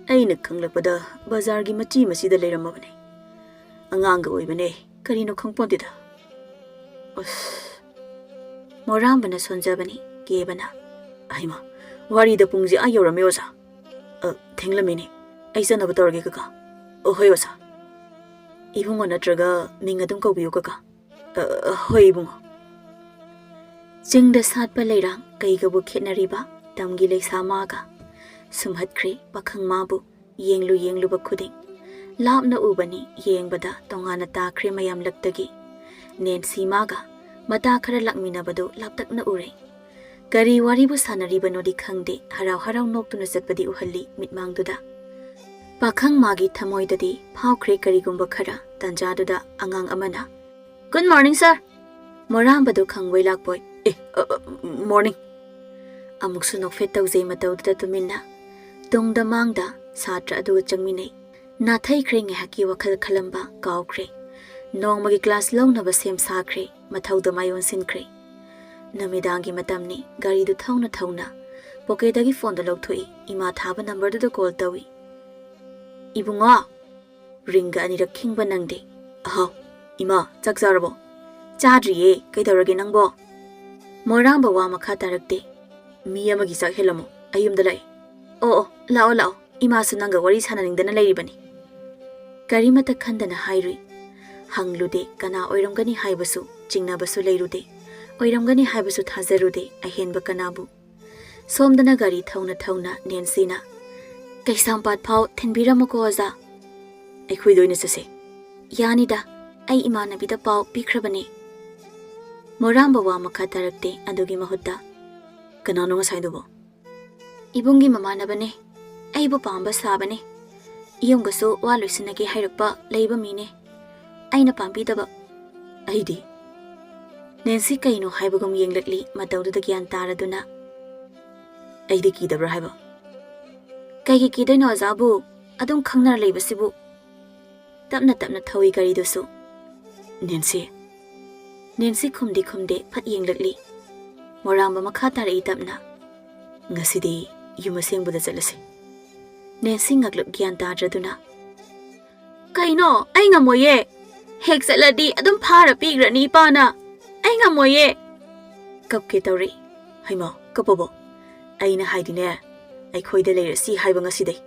ꯑꯩꯅ ꯈꯪꯂꯛꯄꯗ ꯕꯖꯥꯔꯒꯤ ꯃꯆꯤ ꯃꯆꯤꯗ ꯂꯩꯔꯝꯃꯕꯅꯦ꯫ ꯑꯉꯥꯡꯒ ꯑꯣꯏꯕꯅꯦ, ꯀꯔꯤꯅꯣ ꯈꯪꯄꯣꯟꯇꯦꯗ꯫ ꯑꯁ, ꯃꯣꯔꯥꯝꯕꯅ ꯁꯣꯟꯖꯕꯅꯤ, ꯀꯦꯕꯅ꯫ "ꯑꯍꯩꯃꯥ, ꯋꯥꯔꯤꯗ ꯄꯨꯡꯁꯦ ꯑꯥ ꯌꯧꯔꯝꯃꯦ ꯑꯣꯖꯥ꯫ ꯑ, ꯊꯦꯡꯂꯝꯃꯤꯅꯦ꯫ ꯑꯩ ꯆꯠꯅꯕ ꯇꯧꯔꯒꯦ ꯀꯀꯥ꯫ ꯑ, ꯍꯣꯏ ꯑꯣꯖꯥ꯫ ꯏꯕꯨꯡꯉꯣ ꯅꯠꯇ꯭ꯔꯒ ꯃꯤꯡ ꯑꯗꯨꯝ ꯀꯧꯕꯤꯌꯨ ꯀꯀꯥ꯫ ꯑ, ꯍꯣꯏ ꯏꯕꯨꯡꯉꯣ"꯫ ꯆꯤꯡꯗ ꯁꯥꯠꯄ ꯂꯩꯔꯥꯡ ꯀꯩꯒꯕꯨ ꯈꯦꯠꯅꯔꯤꯕ ꯇꯝꯒꯤ ꯂꯩꯁꯥ ꯃꯥꯒ꯫ ꯁꯨꯝꯍꯠꯈ꯭ꯔꯦ ꯄꯥꯈꯪ ꯃꯥꯕꯨ ꯌꯦꯡꯂꯨ ꯌꯦꯡꯂꯨꯕ ꯈꯨꯗꯤꯡ꯫ ꯂꯥꯞꯅ ꯎꯕꯅꯤ ꯌꯦꯡꯕꯗ ꯇꯣꯉꯥꯟꯅ ꯇꯥꯈ꯭ꯔꯦ ꯃꯌꯥꯝ ꯂꯛꯇꯒꯤ꯫ ꯅꯦꯟꯁꯤ ꯃꯥꯒ ꯃꯇꯥ ꯈꯔ ꯂꯥꯛꯃꯤꯟꯅꯕꯗꯨ ꯂꯥꯞꯇꯛꯅ ꯎꯔꯦ꯫ ꯀꯔꯤ ꯋꯥꯔꯤꯕꯨ ꯁꯥꯟꯅꯔꯤꯕꯅꯣꯗꯤ ꯈꯪꯗꯦ, ꯍꯔꯥꯎ ꯍꯔꯥꯎ ꯅꯣꯛꯇꯨꯅ ꯆꯠꯄꯗꯤ ꯎꯍꯜꯂꯤ ꯃꯤꯠꯃꯥꯡꯗꯨꯗ꯫ ꯄꯥꯈꯪ ꯃꯥꯒꯤ ꯊꯃꯣꯏꯗꯗꯤ ꯐꯥꯎꯈ꯭ꯔꯦ ꯀꯔꯤꯒꯨꯝꯕ ꯈꯔ꯫ ꯇꯥꯟꯖꯥꯗꯨꯗ ꯑꯉꯥꯡ ꯑꯃꯅ, "Good morning, sir!" ꯃꯣꯔꯥꯝꯕꯗꯨ ꯈꯪꯕꯣꯏ ꯂꯥꯛꯄꯣꯏ, "ꯑꯦ, ꯑ, ꯑ, morning!" ꯑꯃꯨꯛꯁꯨ ꯅꯣꯛꯐꯦꯠ ꯇꯧꯖꯩ ꯃꯇꯧꯗꯨꯗ ꯇꯨꯃꯤꯟꯅ꯫ ꯇꯨꯡꯗ ꯃꯥꯡꯗ ꯁꯥꯇ꯭ꯔ ꯑꯗꯨꯒ ꯆꯪꯃꯤꯟꯅꯩ꯫ ꯅꯥꯊꯩꯈ꯭ꯔꯦ ꯉꯥꯏꯍꯥꯛꯀꯤ ꯋꯥꯈꯜ ꯈꯜꯂꯝꯕ ꯀꯥꯎꯈ꯭ꯔꯦ꯫ ꯅꯣꯡꯃꯒꯤ ꯀ꯭ꯂꯥꯁ ꯂꯧꯅꯕ ꯁꯦꯝ ꯁꯥꯈ꯭ꯔꯦ, ꯃꯊꯧꯗ ꯃꯥꯏ ꯑꯣꯟꯁꯤꯟꯈ꯭ꯔꯦ꯫ ꯅꯨꯃꯤꯗꯥꯡꯒꯤ ꯃꯇꯝꯅꯤ, ꯒꯥꯔꯤꯗꯨ ꯊꯧꯅ ꯊꯧꯅ ꯄꯣꯀꯦꯗꯒꯤ ꯐꯣꯟꯗꯨ ꯂꯧꯊꯣꯛꯏ, ꯏꯃꯥ ꯊꯥꯕ ꯅꯝꯕꯔꯗꯨꯗ ꯀꯣꯜ ꯇꯧꯏ꯫ "ꯏꯕꯨꯡꯉꯣ!" ꯔꯤꯡꯒ ꯑꯅꯤꯔꯛ ꯈꯤꯡꯕ ꯅꯪꯗꯦ꯫ "ꯑꯍꯥꯎ, ꯏꯃꯥ, ꯆꯥꯛ ꯆꯥꯔꯕꯣ?" "ꯆꯥꯗ꯭ꯔꯤꯌꯦ, ꯀꯩꯗꯧꯔꯒꯦ ꯅꯪꯕꯣ?" ꯃꯣꯔꯥꯝꯕ ꯋꯥ ꯃꯈꯥ ꯇꯥꯔꯛꯇꯦ꯫ "ꯃꯤ ꯑꯃꯒꯤ ꯆꯥꯛ ꯍꯦꯜꯂꯝꯃꯣ, ꯑꯩ ꯌꯨꯝꯗ ꯂꯥꯛꯑꯦ꯫" "ꯑꯣ, ꯑꯣ, ꯂꯥꯛꯑꯣ, ꯂꯥꯛꯑꯣ, ꯏꯃꯥꯁꯨ ꯅꯪꯒ ꯋꯥꯔꯤ ꯁꯥꯟꯅꯅꯤꯡꯗꯅ ꯂꯩꯔꯤꯕꯅꯤ꯫" ꯀꯔꯤꯃꯇ ꯈꯟꯗꯅ ꯍꯥꯏꯔꯨꯏ꯫ ꯍꯪꯂꯨꯗꯦ ꯀꯅꯥ ꯑꯣꯏꯔꯝꯒꯅꯤ ꯍꯥꯏꯕꯁꯨ, ꯆꯤꯡꯅꯕꯁꯨ ꯂꯩꯔꯨꯗꯦ꯫ ꯑꯣꯏꯔꯝꯒꯅꯤ ꯍꯥꯏꯕꯁꯨ ꯊꯥꯖꯔꯨꯗꯦ ꯑꯍꯦꯟꯕ ꯀꯅꯥꯕꯨ꯫ ꯁꯣꯝꯗꯅ ꯒꯥꯔꯤ ꯊꯧꯅ ꯊꯧꯅ ꯅꯦꯟꯁꯤꯅ, "ꯀꯩꯁꯥꯝꯄꯥꯠ ꯐꯥꯎ ꯊꯤꯟꯕꯤꯔꯝꯃꯨꯀꯣ ꯑꯣꯖꯥ꯫" "ꯑꯩꯈꯣꯏꯗ ꯑꯣꯏꯅ ꯆꯠꯁꯦ꯫" "ꯌꯥꯅꯤꯗ, ꯑꯩ ꯏꯃꯥꯟꯅꯕꯤꯗ ꯄꯥꯎ ꯄꯤꯈ꯭ꯔꯕꯅꯦ꯫" ꯃꯣꯔꯥꯝꯕ ꯋꯥ ꯃꯈꯥ ꯇꯥꯔꯛꯇꯦ꯫ ꯑꯗꯨꯒꯤ ꯃꯍꯨꯠꯇ, "ꯀꯅꯥꯅꯣ ꯉꯁꯥꯏꯗꯨꯕꯣ?" "ꯏꯕꯨꯡꯒꯤ ꯃꯃꯥꯟꯅꯕꯅꯦ꯫ ꯑꯩꯕꯨ ꯄꯥꯝꯕ ꯁꯥꯕꯅꯦ꯫ ꯌꯨꯝꯒꯁꯨ ꯋꯥ ꯂꯣꯏꯁꯤꯟꯅꯒꯦ ꯍꯥꯏꯔꯛꯄ ꯂꯩꯕ ꯃꯤꯅꯦ꯫ ꯑꯩꯅ ꯄꯥꯝꯕꯤꯗꯕ꯫" "ꯑꯩꯗꯤ?" ꯅꯦꯟꯁꯤ ꯀꯩꯅꯣ ꯍꯥꯏꯕꯒꯨꯝ ꯌꯦꯡꯂꯛꯂꯤ, ꯃꯇꯧꯗꯨꯗ ꯒ꯭ꯌꯥꯟ ꯇꯥꯔꯗꯨꯅ꯫ "ꯑꯩꯗꯤ ꯀꯤꯗꯕ꯭ꯔꯥ ꯍꯥꯏꯕ?" "ꯀꯩꯒꯤ ꯀꯤꯗꯣꯏꯅꯣ ꯑꯣꯖꯥꯕꯨ? ꯑꯗꯨꯝ ꯈꯪꯅꯔ ꯂꯩꯕꯁꯤꯕꯨ꯫" ꯇꯞꯅ ꯇꯞꯅ ꯊꯧꯏ ꯒꯥꯔꯤꯗꯨꯁꯨ꯫ "ꯅꯦꯟꯁꯤ, ꯅꯦꯟꯁꯤ ꯈꯨꯝꯗꯤ ꯈꯨꯝꯗꯦ, ꯐꯠ ꯌꯦꯡꯂꯛꯂꯤ꯫ ꯃꯣꯔꯥꯝꯕ ꯃꯈꯥ ꯇꯥꯔꯛꯏ ꯇꯞꯅ, "ꯉꯁꯤꯗꯤ ꯌꯨꯝ ꯑꯁꯦꯡꯕꯗ ꯆꯠꯂꯁꯤ꯫" ꯅꯦꯟꯁꯤ ꯉꯛꯂꯛ ꯒ꯭ꯌꯥꯟ ꯇꯥꯗ꯭ꯔꯗꯨꯅ, "ꯀꯩꯅꯣ? ꯑꯩ ꯉꯝꯃꯣꯏꯌꯦ꯫ ꯍꯦꯛ ꯆꯠꯂꯗꯤ ꯑꯗꯨꯝ ꯐꯥꯔ ꯄꯤꯈ꯭ꯔꯅꯤ ꯏꯄꯥꯅ꯫ ꯑꯩ ꯉꯝꯃꯣꯏꯌꯦ꯫" ꯀꯞꯀꯦ ꯇꯧꯔꯛꯏ꯫ "ꯍꯩꯃꯥ, ꯀꯞꯄꯕꯣ? ꯑꯩꯅ ꯍꯥꯏꯗꯤꯅꯦ, ꯑꯩꯈꯣꯏꯗ ꯂꯩꯔꯁꯤ ꯍꯥꯏꯕ ꯉꯁꯤꯗꯩ꯫"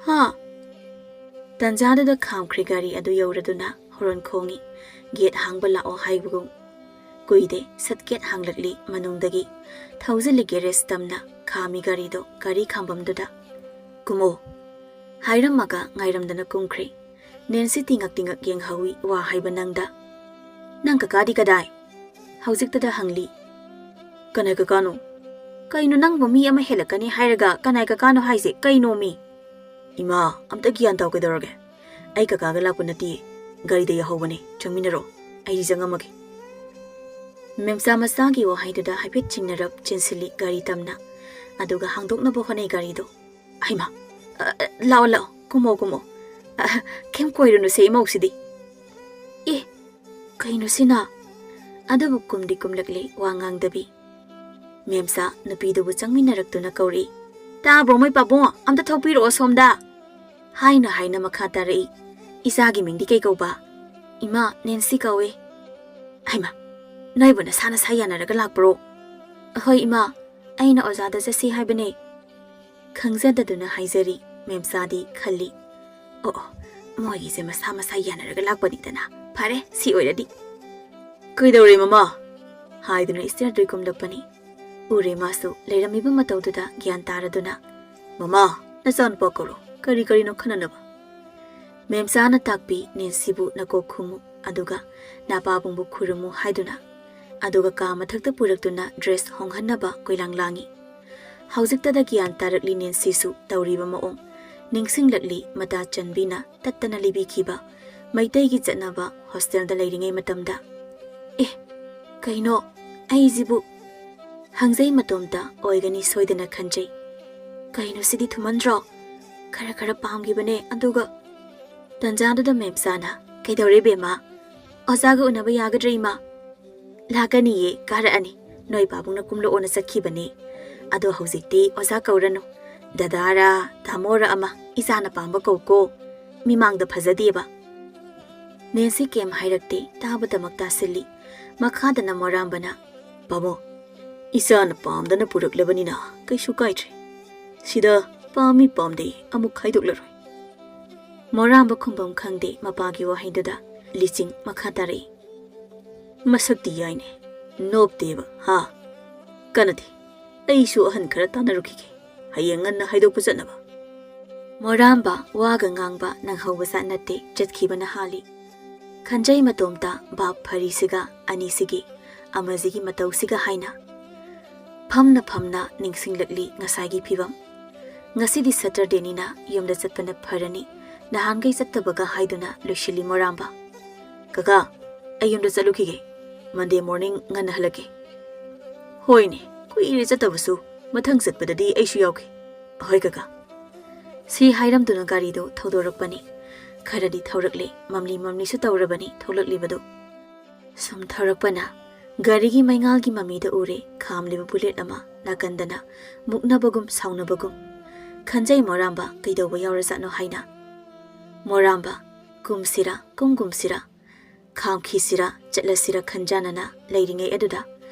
"ꯍꯥ?" ꯇꯟꯖꯥꯗꯨꯗ ꯈꯥꯝꯈ꯭ꯔꯦ ꯒꯥꯔꯤ ꯑꯗꯨ ꯌꯧꯔꯗꯨꯅ꯫ ꯍꯣꯔꯣꯟ ꯈꯣꯡꯉꯤ꯫ ꯒꯦꯠ ꯍꯥꯡꯕ ꯂꯥꯛꯑꯣ ꯍꯥꯏꯕꯒꯨꯝ꯫ ꯀꯨꯏꯗꯦ, ꯁꯠ ꯒꯦꯠ ꯍꯥꯡꯂꯛꯂꯤ ꯃꯅꯨꯡꯗꯒꯤ꯫ ꯊꯧꯖꯤꯜꯂꯤ ꯒꯦꯔꯦꯖ ꯇꯝꯅ ꯈꯥꯝꯃꯤ ꯒꯥꯔꯤꯗꯣ ꯒꯥꯔꯤ ꯈꯥꯝꯕꯝꯗꯨꯗ꯫ "ꯀꯨꯝꯃꯣ꯫" ꯍꯥꯏꯔꯝꯃꯒ ꯉꯥꯏꯔꯝꯗꯅ ꯀꯨꯝꯈ꯭ꯔꯦ꯫ ꯅꯦꯟꯁꯤ ꯇꯤꯉꯛ ꯇꯤꯉꯛ ꯌꯦꯡꯍꯧꯏ ꯋꯥ ꯍꯥꯏꯕ ꯅꯪꯗ꯫ "ꯅꯪ ꯀꯀꯥꯗꯤ ꯀꯗꯥꯏ?" ꯍꯧꯖꯤꯛꯇꯗ ꯍꯪꯂꯤ꯫ "ꯀꯅꯥ ꯀꯀꯥꯅꯣ?" "ꯀꯩꯅꯣ, ꯅꯪꯕꯨ ꯃꯤ ꯑꯃ ꯍꯦꯜꯂꯛꯀꯅꯤ ꯍꯥꯏꯔꯒ ꯀꯅꯥꯏ ꯀꯀꯥꯅꯣ ꯍꯥꯏꯁꯦ? ꯀꯩꯅꯣꯃꯤ?" "ꯏꯃꯥ, ꯑꯝꯇ ꯒ꯭ꯌꯥꯟ ꯇꯥꯎ ꯀꯩꯗꯧꯔꯒꯦ? ꯑꯩ ꯀꯀꯥꯒ ꯂꯥꯛꯄ ꯅꯠꯇꯤꯌꯦ꯫ ꯒꯥꯔꯤꯗ ꯌꯥꯍꯧꯕꯅꯦ꯫ ꯆꯪꯃꯤꯟꯅꯔꯣ꯫ ꯑꯩꯗꯤ ꯆꯪꯉꯝꯃꯒꯦ꯫" ꯃꯦꯝꯆꯥ ꯃꯆꯥꯒꯤ ꯋꯥꯍꯩꯗꯨꯗ ꯍꯥꯏꯐꯦꯠ ꯆꯤꯡꯅꯔꯞ ꯆꯦꯟꯁꯤꯜꯂꯤ ꯒꯥꯔꯤ ꯇꯝꯅ꯫ ꯑꯗꯨꯒ ꯍꯥꯡꯗꯣꯛꯅꯕ ꯍꯣꯠꯅꯩ ꯒꯥꯔꯤꯗꯣ꯫ "ꯍꯩꯃꯥ, ꯑ, ꯑ, ꯂꯥꯛꯑꯣ, ꯂꯥꯛꯑꯣ, ꯀꯨꯝꯃꯣ, ꯀꯨꯝꯃꯣ꯫ ꯑ, ꯀꯩꯝ ꯀꯣꯏꯔꯨꯅꯨꯁꯦ ꯏꯃꯧꯁꯤꯗꯤ꯫" "ꯑꯦ, ꯀꯩꯅꯣ ꯁꯤꯅ?" ꯑꯗꯨꯕꯨ ꯀꯨꯝꯗꯤ ꯀꯨꯝꯂꯛꯂꯤ, ꯋꯥ ꯉꯥꯡꯗꯕꯤ꯫ ꯃꯦꯝꯆꯥ ꯅꯨꯄꯤꯗꯨꯕꯨ ꯆꯪꯃꯤꯟꯅꯔꯛꯇꯨꯅ ꯀꯧꯔꯛꯏ꯫ "ꯇꯥꯕ꯭ꯔꯣ ꯃꯣꯏ ꯄꯥꯕꯨꯡ? ꯑꯝꯇ ꯊꯣꯛꯄꯤꯔꯛꯑꯣ ꯁꯣꯝꯗ꯫" ꯍꯥꯏꯅ ꯍꯥꯏꯅ ꯃꯈꯥ ꯇꯥꯔꯛꯏ꯫ "ꯏꯆꯥꯒꯤ ꯃꯤꯡꯗꯤ ꯀꯩ ꯀꯧꯕ?" "ꯏꯃꯥ, ꯅꯦꯟꯁꯤ ꯀꯧꯏ꯫" "ꯍꯩꯃꯥ, ꯅꯣꯏꯕꯨ ꯅꯁꯥ ꯅꯁꯥ ꯌꯥꯅꯔꯒ ꯂꯥꯛꯄ꯭ꯔꯣ?" "ꯑꯍꯣꯏ ꯏꯃꯥ, ꯑꯩꯅ ꯑꯣꯖꯥꯗ ꯆꯠꯁꯤ ꯍꯥꯏꯕꯅꯦ꯫" ꯈꯪꯖꯗꯗꯨꯅ ꯍꯥꯏꯖꯔꯤ꯫ ꯃꯦꯝꯆꯥꯗꯤ ꯈꯜꯂꯤ, "ꯑꯣ, ꯑꯣ, ꯃꯣꯏꯒꯤꯁꯦ ꯃꯁꯥ ꯃꯁꯥ ꯌꯥꯅꯔꯒ ꯂꯥꯛꯄꯅꯤꯗꯅ꯫ ꯐꯔꯦ, ꯁꯤ ꯑꯣꯏꯔꯗꯤ꯫" "ꯀꯩꯗꯧꯔꯦ ꯃꯃꯥ?" ꯍꯥꯏꯗꯨꯅ ꯏꯁꯇꯤꯌꯔꯗꯨ ꯀꯨꯝꯂꯛꯄꯅꯤ꯫ ꯎꯔꯦ ꯃꯥꯁꯨ ꯂꯩꯔꯝꯃꯤꯕ ꯃꯇꯧꯗꯨꯗ ꯒ꯭ꯌꯥꯟ ꯇꯥꯔꯗꯨꯅ, "ꯃꯃꯥ, ꯅꯆꯥꯅꯨꯄꯥ ꯀꯧꯔꯣ, ꯀꯔꯤ ꯀꯔꯤꯅꯣ ꯈꯟꯅꯅꯕ?" ꯃꯦꯝꯆꯥꯅ ꯇꯥꯛꯄꯤ, "ꯅꯦꯟꯁꯤꯕꯨ ꯅꯀꯣꯛ ꯈꯨꯝꯃꯨ, ꯑꯗꯨꯒ ꯅꯄꯥꯕꯨꯡꯕꯨ ꯈꯨꯔꯨꯝꯃꯨ" ꯍꯥꯏꯗꯨꯅ꯫ ꯑꯗꯨꯒ ꯀꯥ ꯃꯊꯛꯇ ꯄꯨꯔꯛꯇꯨꯅ ꯗ꯭ꯔꯦꯁ ꯍꯣꯡꯍꯟꯅꯕ ꯀꯣꯏꯂꯥꯡ ꯂꯥꯡꯉꯤ꯫ ꯍꯧꯖꯤꯛꯇꯗ ꯒ꯭ꯌꯥꯟ ꯇꯥꯔꯛꯂꯤ ꯅꯦꯟꯁꯤꯁꯨ ꯇꯧꯔꯤꯕ ꯃꯑꯣꯡ꯫ ꯅꯤꯡꯁꯤꯡꯂꯛꯂꯤ ꯃꯇꯥ ꯆꯟꯕꯤꯅ ꯇꯠꯇꯅ ꯂꯤꯕꯤꯈꯤꯕ ꯃꯩꯇꯩꯒꯤ ꯆꯠꯅꯕ ꯍꯣꯁꯇꯦꯜꯗ ꯂꯩꯔꯤꯉꯩ ꯃꯇꯝꯗ꯫ "ꯑꯦ, ꯀꯩꯅꯣ ꯑꯩꯁꯤꯕꯨ?" ꯍꯪꯖꯩ ꯃꯇꯣꯝꯇ ꯑꯣꯏꯒꯅꯤ ꯁꯣꯏꯗꯅ ꯈꯟꯖꯩ꯫ "ꯀꯩꯅꯣ ꯁꯤꯗꯤ ꯊꯨꯃꯟꯗ꯭ꯔꯣ? ꯈꯔ ꯈꯔ ꯄꯥꯝꯈꯤꯕꯅꯦ, ꯑꯗꯨꯒ꯫" ꯇꯟꯖꯥꯗꯨꯗ ꯃꯦꯝꯆꯥꯅ, "ꯀꯩꯗꯧꯔꯦ ꯕꯦꯝꯃ? ꯑꯣꯖꯥꯒ ꯎꯅꯕ ꯌꯥꯒꯗ꯭ꯔꯥ ꯏꯃꯥ?" "ꯂꯥꯛꯀꯅꯤꯌꯦ, ꯀꯥꯔꯛꯑꯅꯤ꯫ ꯅꯣꯏ ꯄꯥꯕꯨꯡꯅ ꯀꯨꯝꯂꯛꯑꯣꯅ ꯆꯠꯈꯤꯕꯅꯦ꯫ ꯑꯗꯣ ꯍꯧꯖꯤꯛꯇꯤ ꯑꯣꯖꯥ ꯀꯧꯔꯅꯨ꯫ ꯗꯗꯥꯔꯥ, ꯇꯥꯃꯣꯔꯥ ꯑꯃ ꯏꯆꯥꯅ ꯄꯥꯝꯕ ꯀꯧꯀꯣ꯫ ꯃꯤꯃꯥꯡꯗ ꯐꯖꯗꯦꯕ꯫" ꯅꯦꯟꯁꯤ ꯀꯩꯝ ꯍꯥꯏꯔꯛꯇꯦ, ꯇꯥꯕꯗꯃꯛ ꯇꯥꯁꯤꯜꯂꯤ꯫ ꯃꯈꯥꯗꯅ ꯃꯣꯔꯥꯝꯕꯅ, "ꯄꯥꯕꯨꯡ, ꯏꯆꯥꯅ ꯄꯥꯝꯗꯅ ꯄꯨꯔꯛꯂꯕꯅꯤꯅ ꯀꯩꯁꯨ ꯀꯥꯏꯗ꯭ꯔꯦ꯫ ꯁꯤꯗ ꯄꯥꯝꯃꯤ ꯄꯥꯝꯗꯦ ꯑꯃꯨꯛ ꯈꯥꯏꯗꯣꯛꯂꯔꯣꯏ꯫" ꯃꯣꯔꯥꯝꯕ ꯈꯨꯝꯕꯝ ꯈꯪꯗꯦ ꯃꯄꯥꯒꯤ ꯋꯥꯍꯩꯗꯨꯗ꯫ ꯂꯤꯆꯤꯡ ꯃꯈꯥ ꯇꯥꯔꯛꯏ꯫ "ꯃꯁꯛꯇꯤ ꯌꯥꯏꯅꯦ, ꯅꯣꯞꯇꯦꯕ, ꯍꯥ? ꯀꯥꯟꯅꯗꯦ, ꯑꯩꯁꯨ ꯑꯍꯟ ꯈꯔ ꯇꯥꯟꯅꯔꯨꯈꯤꯒꯦ, ꯍꯌꯦꯡ ꯉꯟꯅ ꯍꯥꯏꯗꯣꯛꯄ ꯆꯠꯅꯕ꯫" ꯃꯣꯔꯥꯝꯕ ꯋꯥꯒ ꯉꯥꯡꯕ ꯅꯪꯍꯧꯕꯖꯥꯠ ꯅꯠꯇꯦ, ꯆꯠꯈꯤꯕꯅ ꯍꯥꯜꯂꯤ꯫ ꯈꯟꯖꯩ ꯃꯇꯣꯝꯇ ꯚꯥꯞ ꯐꯔꯤꯁꯤꯒ ꯑꯅꯤꯁꯤꯒꯤ ꯑꯃꯁꯤꯒꯤ ꯃꯇꯧꯁꯤꯒ ꯍꯥꯏꯅ꯫ ꯐꯝꯅ ꯐꯝꯅ ꯅꯤꯡꯁꯤꯡꯂꯛꯂꯤ ꯉꯁꯥꯏꯒꯤ ꯐꯤꯕꯝ꯫ ꯉꯁꯤꯗꯤ ꯁꯇꯔꯗꯦꯅꯤꯅ ꯌꯨꯝꯗ ꯆꯠꯄꯅ ꯐꯔꯅꯤ, ꯅꯍꯥꯟꯈꯩ ꯆꯠꯇꯕꯒ ꯍꯥꯏꯗꯨꯅ ꯂꯣꯏꯁꯤꯜꯂꯤ ꯃꯣꯔꯥꯝꯕ꯫ "ꯀꯀꯥ, ꯑꯩ ꯌꯨꯝꯗ ꯆꯠꯂꯨꯈꯤꯒꯦ꯫ ꯃꯟꯗꯦ ꯃꯣꯔꯅꯤꯡ ꯉꯟꯅ ꯍꯜꯂꯛꯀꯦ꯫" "ꯍꯣꯏꯅꯦ, ꯀꯨꯏꯔꯦ ꯆꯠꯇꯕꯁꯨ꯫ ꯃꯊꯪ ꯆꯠꯄꯗꯗꯤ ꯑꯩꯁꯨ ꯌꯥꯎꯒꯦ꯫" "ꯍꯣꯏ ꯀꯀꯥ꯫" ꯁꯤ ꯍꯥꯏꯔꯝꯗꯨꯅ ꯒꯥꯔꯤꯗꯨ ꯊꯧꯗꯣꯔꯛꯄꯅꯤ꯫ ꯈꯔꯗꯤ ꯊꯧꯔꯛꯂꯦ, ꯃꯝꯂꯤ ꯃꯝꯂꯤꯁꯨ ꯇꯧꯔꯕꯅꯤ ꯊꯣꯛꯂꯛꯂꯤꯕꯗꯨ꯫ ꯁꯨꯝ ꯊꯧꯔꯛꯄꯅ ꯒꯥꯔꯤꯒꯤ ꯃꯩꯉꯥꯜꯒꯤ ꯃꯃꯤꯗ ꯎꯔꯦ ꯈꯥꯝꯂꯤꯕ ꯕꯨꯂꯦꯠ ꯑꯃ꯫ ꯅꯥꯀꯟꯗꯅ ꯃꯨꯛꯅꯕꯒꯨꯝ ꯁꯥꯎꯅꯕꯒꯨꯝ꯫ ꯈꯟꯖꯩ ꯃꯣꯔꯥꯝꯕ ꯀꯩꯗꯧꯕ ꯌꯥꯎꯔꯖꯥꯠꯅꯣ ꯍꯥꯏꯅ꯫ ꯃꯣꯔꯥꯝꯕ ꯀꯨꯝꯁꯤꯔꯥ ꯀꯨꯝꯒꯨꯝꯁꯤꯔꯥ, ꯈꯥꯝꯈꯤꯁꯤꯔꯥ ꯆꯠꯂꯁꯤꯔꯥ ꯈꯟꯖꯥꯟꯅꯅ ꯂꯩꯔꯤꯉꯩ ꯑꯗꯨꯗ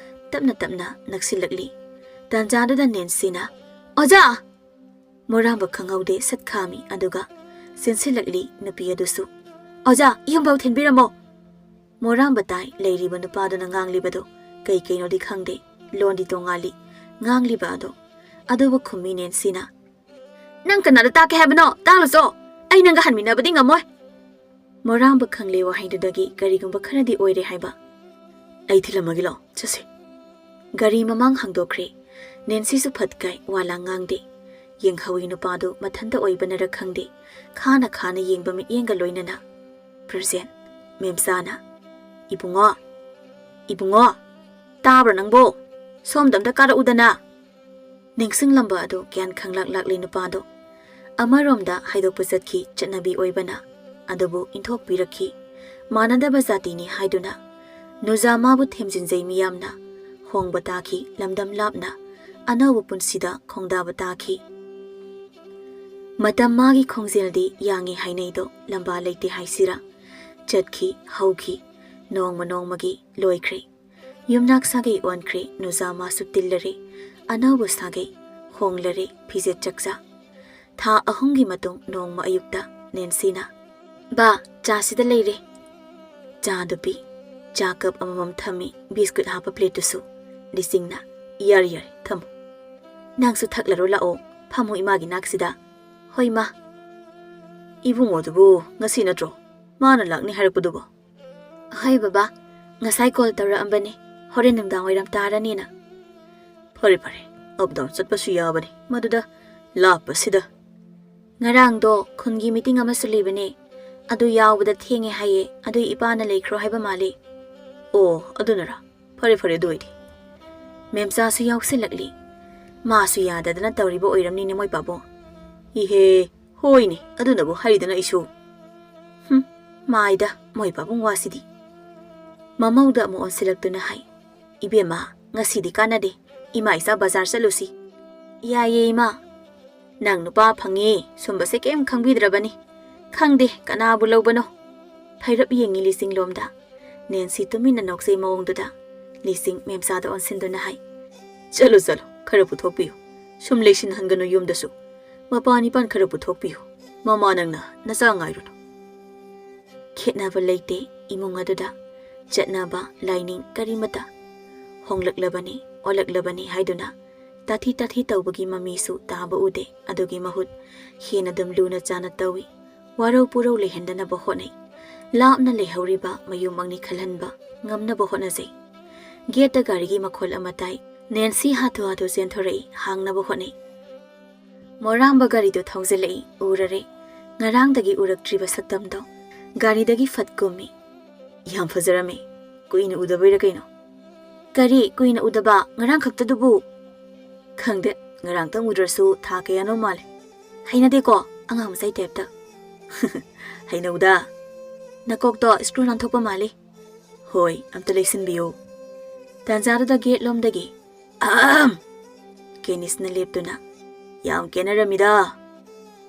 ꯇꯞꯅ ꯇꯞꯅ ꯅꯛꯁꯤꯜꯂꯛꯂꯤ꯫ ꯇꯥꯟꯖꯥꯗꯨꯗ ꯅꯦꯟꯁꯤꯅ, "ꯑꯣꯖꯥ!" ꯃꯣꯔꯥꯝꯕ ꯈꯪꯍꯧꯗꯦ ꯁꯠ ꯈꯥꯝꯃꯤ, ꯑꯗꯨꯒ ꯆꯦꯟꯁꯤꯜꯂꯛꯂꯤ ꯅꯨꯄꯤ ꯑꯗꯨꯁꯨ꯫ "ꯑꯣꯖꯥ, ꯌꯨꯝꯐꯥꯎ ꯊꯤꯟꯕꯤꯔꯝꯃꯣ!" ꯃꯣꯔꯥꯝꯕ ꯇꯥꯏ ꯂꯩꯔꯤꯕ ꯅꯨꯄꯥꯗꯨꯅ ꯉꯥꯡꯂꯤꯕꯗꯨ꯫ ꯀꯩ ꯀꯩꯅꯣꯗꯤ ꯈꯪꯗꯦ, ꯂꯣꯟꯗꯤ ꯇꯣꯉꯥꯜꯂꯤ ꯉꯥꯡꯂꯤꯕ ꯑꯗꯨ꯫ ꯑꯗꯨꯕꯨ ꯈꯨꯝꯃꯤ ꯅꯦꯟꯁꯤꯅ, "ꯅꯪ ꯀꯅꯥꯗ ꯇꯥꯛꯀꯦ ꯍꯥꯏꯕꯅꯣ? ꯇꯥꯛꯂꯨꯆꯣ꯫ ꯑꯩ ꯅꯪꯒ ꯍꯟꯃꯤꯟꯅꯕꯗꯤ ꯉꯝꯃꯣꯏ꯫" ꯃꯣꯔꯥꯝꯕ ꯈꯪꯂꯦ ꯋꯥꯍꯩꯗꯨꯗꯒꯤ ꯀꯔꯤꯒꯨꯝꯕ ꯈꯔꯗꯤ ꯑꯣꯏꯔꯦ ꯍꯥꯏꯕ꯫ "ꯑꯩ ꯊꯤꯜꯂꯝꯃꯒꯦ ꯂꯥꯎ, ꯆꯠꯁꯤ꯫" ꯒꯥꯔꯤ ꯃꯃꯥꯡ ꯍꯥꯡꯗꯣꯛꯈ꯭ꯔꯦ꯫ ꯅꯦꯟꯁꯤꯁꯨ ꯐꯠ ꯀꯥꯏ ꯋꯥ ꯂꯥꯡ ꯉꯥꯡꯗꯦ꯫ ꯌꯦꯡꯍꯧꯏ ꯅꯨꯄꯥꯗꯨ ꯃꯊꯟꯇ ꯑꯣꯏꯕꯅꯔ ꯈꯪꯗꯦ, ꯈꯥꯅ ꯈꯥꯅ ꯌꯦꯡꯕ ꯃꯤꯠꯌꯦꯡꯒ ꯂꯣꯏꯅꯅ꯫ "ꯄ꯭ꯔꯖꯦꯟ, ꯃꯦꯝꯆꯥꯅ, ꯏꯕꯨꯡꯉꯣ, ꯏꯕꯨꯡꯉꯣ, ꯇꯥꯕ꯭ꯔꯥ ꯅꯪꯕꯣ? ꯁꯣꯝꯗ ꯑꯝꯇ ꯀꯥꯔꯛꯎꯗꯅ꯫" ꯅꯤꯡꯁꯤꯡꯂꯝꯕ ꯑꯗꯨ ꯒ꯭ꯌꯥꯟ ꯈꯪꯂꯥꯛ ꯂꯥꯛꯂꯤ ꯅꯨꯄꯥꯗꯣ꯫ ꯑꯃꯔꯣꯝꯗ ꯍꯥꯏꯗꯣꯛꯄ ꯆꯠꯈꯤ ꯆꯠꯅꯕꯤ ꯑꯣꯏꯕꯅ, ꯑꯗꯨꯕꯨ ꯏꯟꯊꯣꯛꯄꯤꯔꯛꯈꯤ ꯃꯥꯟꯅꯗꯕ ꯖꯥꯇꯤꯅꯤ ꯍꯥꯏꯗꯨꯅ꯫ ꯅꯨꯖꯥ ꯃꯥꯕꯨ ꯊꯦꯝꯖꯤꯟꯖꯩ ꯃꯤꯌꯥꯝꯅ꯫ ꯍꯣꯡꯕ ꯇꯥꯈꯤ ꯂꯝꯗꯝ ꯂꯥꯞꯅ, ꯑꯅꯧꯕ ꯄꯨꯟꯁꯤꯗ ꯈꯣꯡꯗꯥꯕ ꯇꯥꯈꯤ꯫ ꯃꯇꯝ ꯃꯥꯒꯤ ꯈꯣꯡꯖꯦꯜꯗꯤ ꯌꯥꯡꯉꯤ ꯍꯥꯏꯅꯩꯗꯣ ꯂꯝꯕꯥ ꯂꯩꯇꯦ ꯍꯥꯏꯁꯤꯔꯥ? ꯆꯠꯈꯤ, ꯍꯧꯈꯤ, ꯅꯣꯡꯃ ꯅꯣꯡꯃꯒꯤ ꯂꯣꯏꯈ꯭ꯔꯦ꯫ ꯌꯨꯝꯅꯥꯛ ꯁꯥꯒꯩ ꯑꯣꯟꯈ꯭ꯔꯦ, ꯅꯨꯖꯥ ꯃꯥꯁꯨ ꯇꯤꯜꯂꯔꯦ, ꯑꯅꯧꯕ ꯁꯥꯒꯩ ꯍꯣꯡꯂꯔꯦ, ꯐꯤꯖꯦꯠ ꯆꯛꯆꯥ꯫ ꯊꯥ ꯑꯍꯨꯝꯒꯤ ꯃꯇꯨꯡ ꯅꯣꯡꯃ ꯑꯌꯨꯛꯇ ꯅꯦꯟꯁꯤꯅ, "ꯕꯥ, ꯆꯥ ꯁꯤꯗ ꯂꯩꯔꯦ꯫" ꯆꯥꯗꯨ ꯄꯤ꯫ ꯆꯥ ꯀꯞ ꯑꯃꯃꯝ ꯊꯝꯃꯤ, ꯕꯤꯁꯀꯨꯠ ꯍꯥꯞꯄ ꯄ꯭ꯂꯦꯠꯇꯨꯁꯨ꯫ ꯂꯤꯁꯤꯡꯅ, "ꯌꯥꯔꯦ, ꯌꯥꯔꯦ, ꯊꯝꯃꯣ꯫ ꯅꯪꯁꯨ ꯊꯛꯂꯔꯣ, ꯂꯥꯛꯑꯣ, ꯐꯝꯃꯣ ꯏꯃꯥꯒꯤ ꯅꯥꯛꯁꯤꯗ꯫" "ꯍꯣꯏ, ꯃꯥ꯫" "ꯏꯕꯨꯡꯉꯣꯗꯨꯕꯨ ꯉꯁꯤ ꯅꯠꯇ꯭ꯔꯣ ꯃꯥꯅ ꯂꯥꯛꯅꯤ ꯍꯥꯏꯔꯛꯄꯗꯨꯕꯣ?" "ꯍꯣꯏ, ꯕꯕꯥ꯫ ꯉꯁꯥꯏ ꯀꯣꯜ ꯇꯧꯔꯛꯑꯝꯕꯅꯦ, ꯍꯣꯔꯦꯟ ꯅꯨꯡꯗꯥꯡ ꯋꯥꯏꯔꯝ ꯇꯥꯔꯅꯤꯅ꯫" "ꯐꯔꯦ, ꯐꯔꯦ, ꯑꯞ ꯗꯥꯎꯟ ꯆꯠꯄꯁꯨ ꯌꯥꯕꯅꯤ ꯃꯗꯨꯗ, ꯂꯥꯞꯄꯁꯤꯗ꯫" "ꯉꯔꯥꯡꯗꯣ ꯈꯨꯟꯒꯤ ꯃꯤꯇꯤꯡ ꯑꯃꯁꯨ ꯂꯩꯕꯅꯦ, ꯑꯗꯨ ꯌꯥꯎꯕꯗ ꯊꯦꯡꯉꯦ ꯍꯥꯏꯌꯦ, ꯑꯗꯨꯏ ꯏꯄꯥꯅ ꯂꯩꯈ꯭ꯔꯣ ꯍꯥꯏꯕ ꯃꯥꯜꯂꯦ꯫" "ꯑꯣ, ꯑꯗꯨꯅꯔꯥ? ꯐꯔꯦ, ꯐꯔꯦ, ꯑꯗꯨ ꯑꯣꯏꯗꯤ꯫" ꯃꯦꯝꯆꯥꯁꯨ ꯌꯥꯎꯁꯜꯂꯛꯂꯤ꯫ ꯃꯥꯁꯨ ꯌꯥꯗꯗꯅ ꯇꯧꯔꯤꯕ ꯑꯣꯏꯔꯝꯅꯤꯅꯦ, ꯃꯣꯏ ꯄꯥꯕꯨꯡ꯫ "ꯏꯍꯦ, ꯍꯣꯏꯅꯦ, ꯑꯗꯨꯅꯕꯨ ꯍꯥꯏꯔꯤꯗꯅ ꯑꯩꯁꯨ꯫" "ꯍꯨꯝ, ꯃꯥꯏꯗ, ꯃꯣꯏ ꯄꯥꯕꯨꯡ ꯋꯥꯁꯤꯗꯤ꯫" ꯃꯃꯧꯗ ꯑꯃꯨꯛ ꯑꯣꯟꯁꯤꯜꯂꯛꯇꯨꯅ ꯍꯥꯏ, "ꯏꯕꯦꯝꯃ, ꯉꯁꯤꯗꯤ ꯀꯥꯟꯅꯗꯦ, ꯏꯃꯥ ꯏꯆꯥ ꯕꯖꯥꯔ ꯆꯠꯂꯨꯁꯤ꯫" "ꯌꯥꯏꯌꯦ, ꯏꯃꯥ꯫" "ꯅꯪ ꯅꯨꯄꯥ ꯐꯪꯉꯦ ꯁꯨꯝꯕꯁꯦ ꯀꯩꯝ ꯈꯪꯕꯤꯗ꯭ꯔꯕꯅꯤ꯫ ꯈꯪꯗꯦ ꯀꯅꯥꯕꯨ ꯂꯧꯕꯅꯣ꯫" ꯐꯩꯔꯞ ꯌꯦꯡꯉꯤ ꯂꯤꯁꯤꯡꯂꯣꯝꯗ꯫ ꯅꯦꯟꯁꯤ ꯇꯨꯃꯤꯟꯅ ꯅꯣꯛꯆꯩ ꯃꯑꯣꯡꯗꯨꯗ꯫ ꯂꯤꯁꯤꯡ ꯃꯦꯝꯆꯥꯗ ꯑꯣꯟꯁꯤꯟꯗꯨꯅ ꯍꯥꯏ, "ꯆꯠꯂꯣ, ꯆꯠꯂꯣ, ꯈꯔ ꯄꯨꯊꯣꯛꯄꯤꯌꯨ꯫ ꯁꯨꯝ ꯂꯩꯁꯤꯟꯍꯟꯒꯅꯨ ꯌꯨꯝꯗꯁꯨ꯫ ꯃꯄꯥꯟ ꯏꯄꯥꯟ ꯈꯔ ꯄꯨꯊꯣꯛꯄꯤꯌꯨ꯫ ꯃꯃꯥ ꯅꯪꯅ ꯅꯆꯥ ꯉꯥꯏꯔꯨꯅꯨ꯫" ꯈꯦꯠꯅꯕ ꯂꯩꯇꯦ ꯏꯃꯨꯡ ꯑꯗꯨꯗ꯫ ꯆꯠꯅꯕ, ꯂꯥꯏꯅꯤꯡ ꯀꯔꯤꯃꯇ꯫ ꯍꯣꯡꯂꯛꯂꯕꯅꯤ, ꯑꯣꯜꯂꯛꯂꯕꯅꯤ ꯍꯥꯏꯗꯨꯅ ꯇꯥꯊꯤ ꯇꯥꯊꯤ ꯇꯧꯕꯒꯤ ꯃꯃꯤꯁꯨ ꯇꯥꯕ ꯎꯗꯦ꯫ ꯑꯗꯨꯒꯤ ꯃꯍꯨꯠ ꯍꯦꯟꯅ ꯑꯗꯨꯝ ꯂꯨꯅ ꯆꯥꯅ ꯇꯧꯏ꯫ ꯋꯥꯔꯧ ꯄꯨꯔꯧ ꯂꯩꯍꯟꯗꯅꯕ ꯍꯣꯠꯅꯩ꯫ ꯂꯥꯞꯅ ꯂꯩꯍꯧꯔꯤꯕ ꯃꯌꯨꯝꯃꯛꯅꯤ ꯈꯜꯍꯟꯕ ꯉꯝꯅꯕ ꯍꯣꯠꯅꯖꯩ꯫ ꯒꯦꯠꯇ ꯒꯥꯔꯤꯒꯤ ꯃꯈꯣꯜ ꯑꯃ ꯇꯥꯏ꯫ ꯅꯦꯟꯁꯤ ꯍꯥꯊꯨ ꯍꯥꯊꯨ ꯆꯦꯟꯊꯣꯔꯛꯏ, ꯍꯥꯡꯅꯕ ꯍꯣꯠꯅꯩ꯫ ꯃꯣꯔꯥꯝꯕ ꯒꯥꯔꯤꯗꯨ ꯊꯧꯖꯤꯜꯂꯛꯏ, ꯎꯔꯔꯦ꯫ ꯉꯔꯥꯡꯗꯒꯤ ꯎꯔꯛꯇ꯭ꯔꯤꯕ ꯁꯛꯇꯝꯗꯣ꯫ ꯒꯥꯔꯤꯗꯒꯤ ꯐꯠ ꯀꯨꯝꯃꯤ꯫ "ꯌꯥꯝ ꯐꯖꯔꯝꯃꯦ꯫ ꯀꯨꯏꯅ ꯎꯗꯕꯩꯔ ꯀꯩꯅꯣ?" "ꯀꯔꯤ ꯀꯨꯏꯅ ꯎꯗꯕ? ꯉꯔꯥꯡ ꯈꯛꯇꯗꯨꯕꯨ?" "ꯈꯪꯗꯦ, ꯉꯔꯥꯡꯇꯪ ꯎꯗ꯭ꯔꯁꯨ ꯊꯥ ꯀꯌꯥꯅꯣ ꯃꯥꯜꯂꯦ꯫" "ꯍꯩꯅꯗꯦꯀꯣ, ꯑꯉꯥꯡ ꯃꯆꯥꯏ ꯇꯥꯏꯞꯇ꯫" "ꯍꯩꯅꯧꯗ꯫ ꯅꯀꯣꯛꯇꯣ ꯁ꯭ꯀ꯭ꯔꯨ ꯅꯥꯟꯊꯣꯛꯄ ꯃꯥꯜꯂꯤ꯫" "ꯍꯣꯏ, ꯑꯝꯇ ꯂꯩꯁꯤꯟꯕꯤꯌꯨ"꯫ ꯇꯥꯟꯖꯥꯗꯨꯗ ꯒꯦꯠꯂꯣꯝꯗꯒꯤ "ꯑꯍꯝ!" ꯀꯦꯅꯤꯁꯅ ꯂꯦꯞꯇꯨꯅ, "ꯌꯥꯝ ꯀꯦꯅꯔꯝꯃꯤꯗ꯫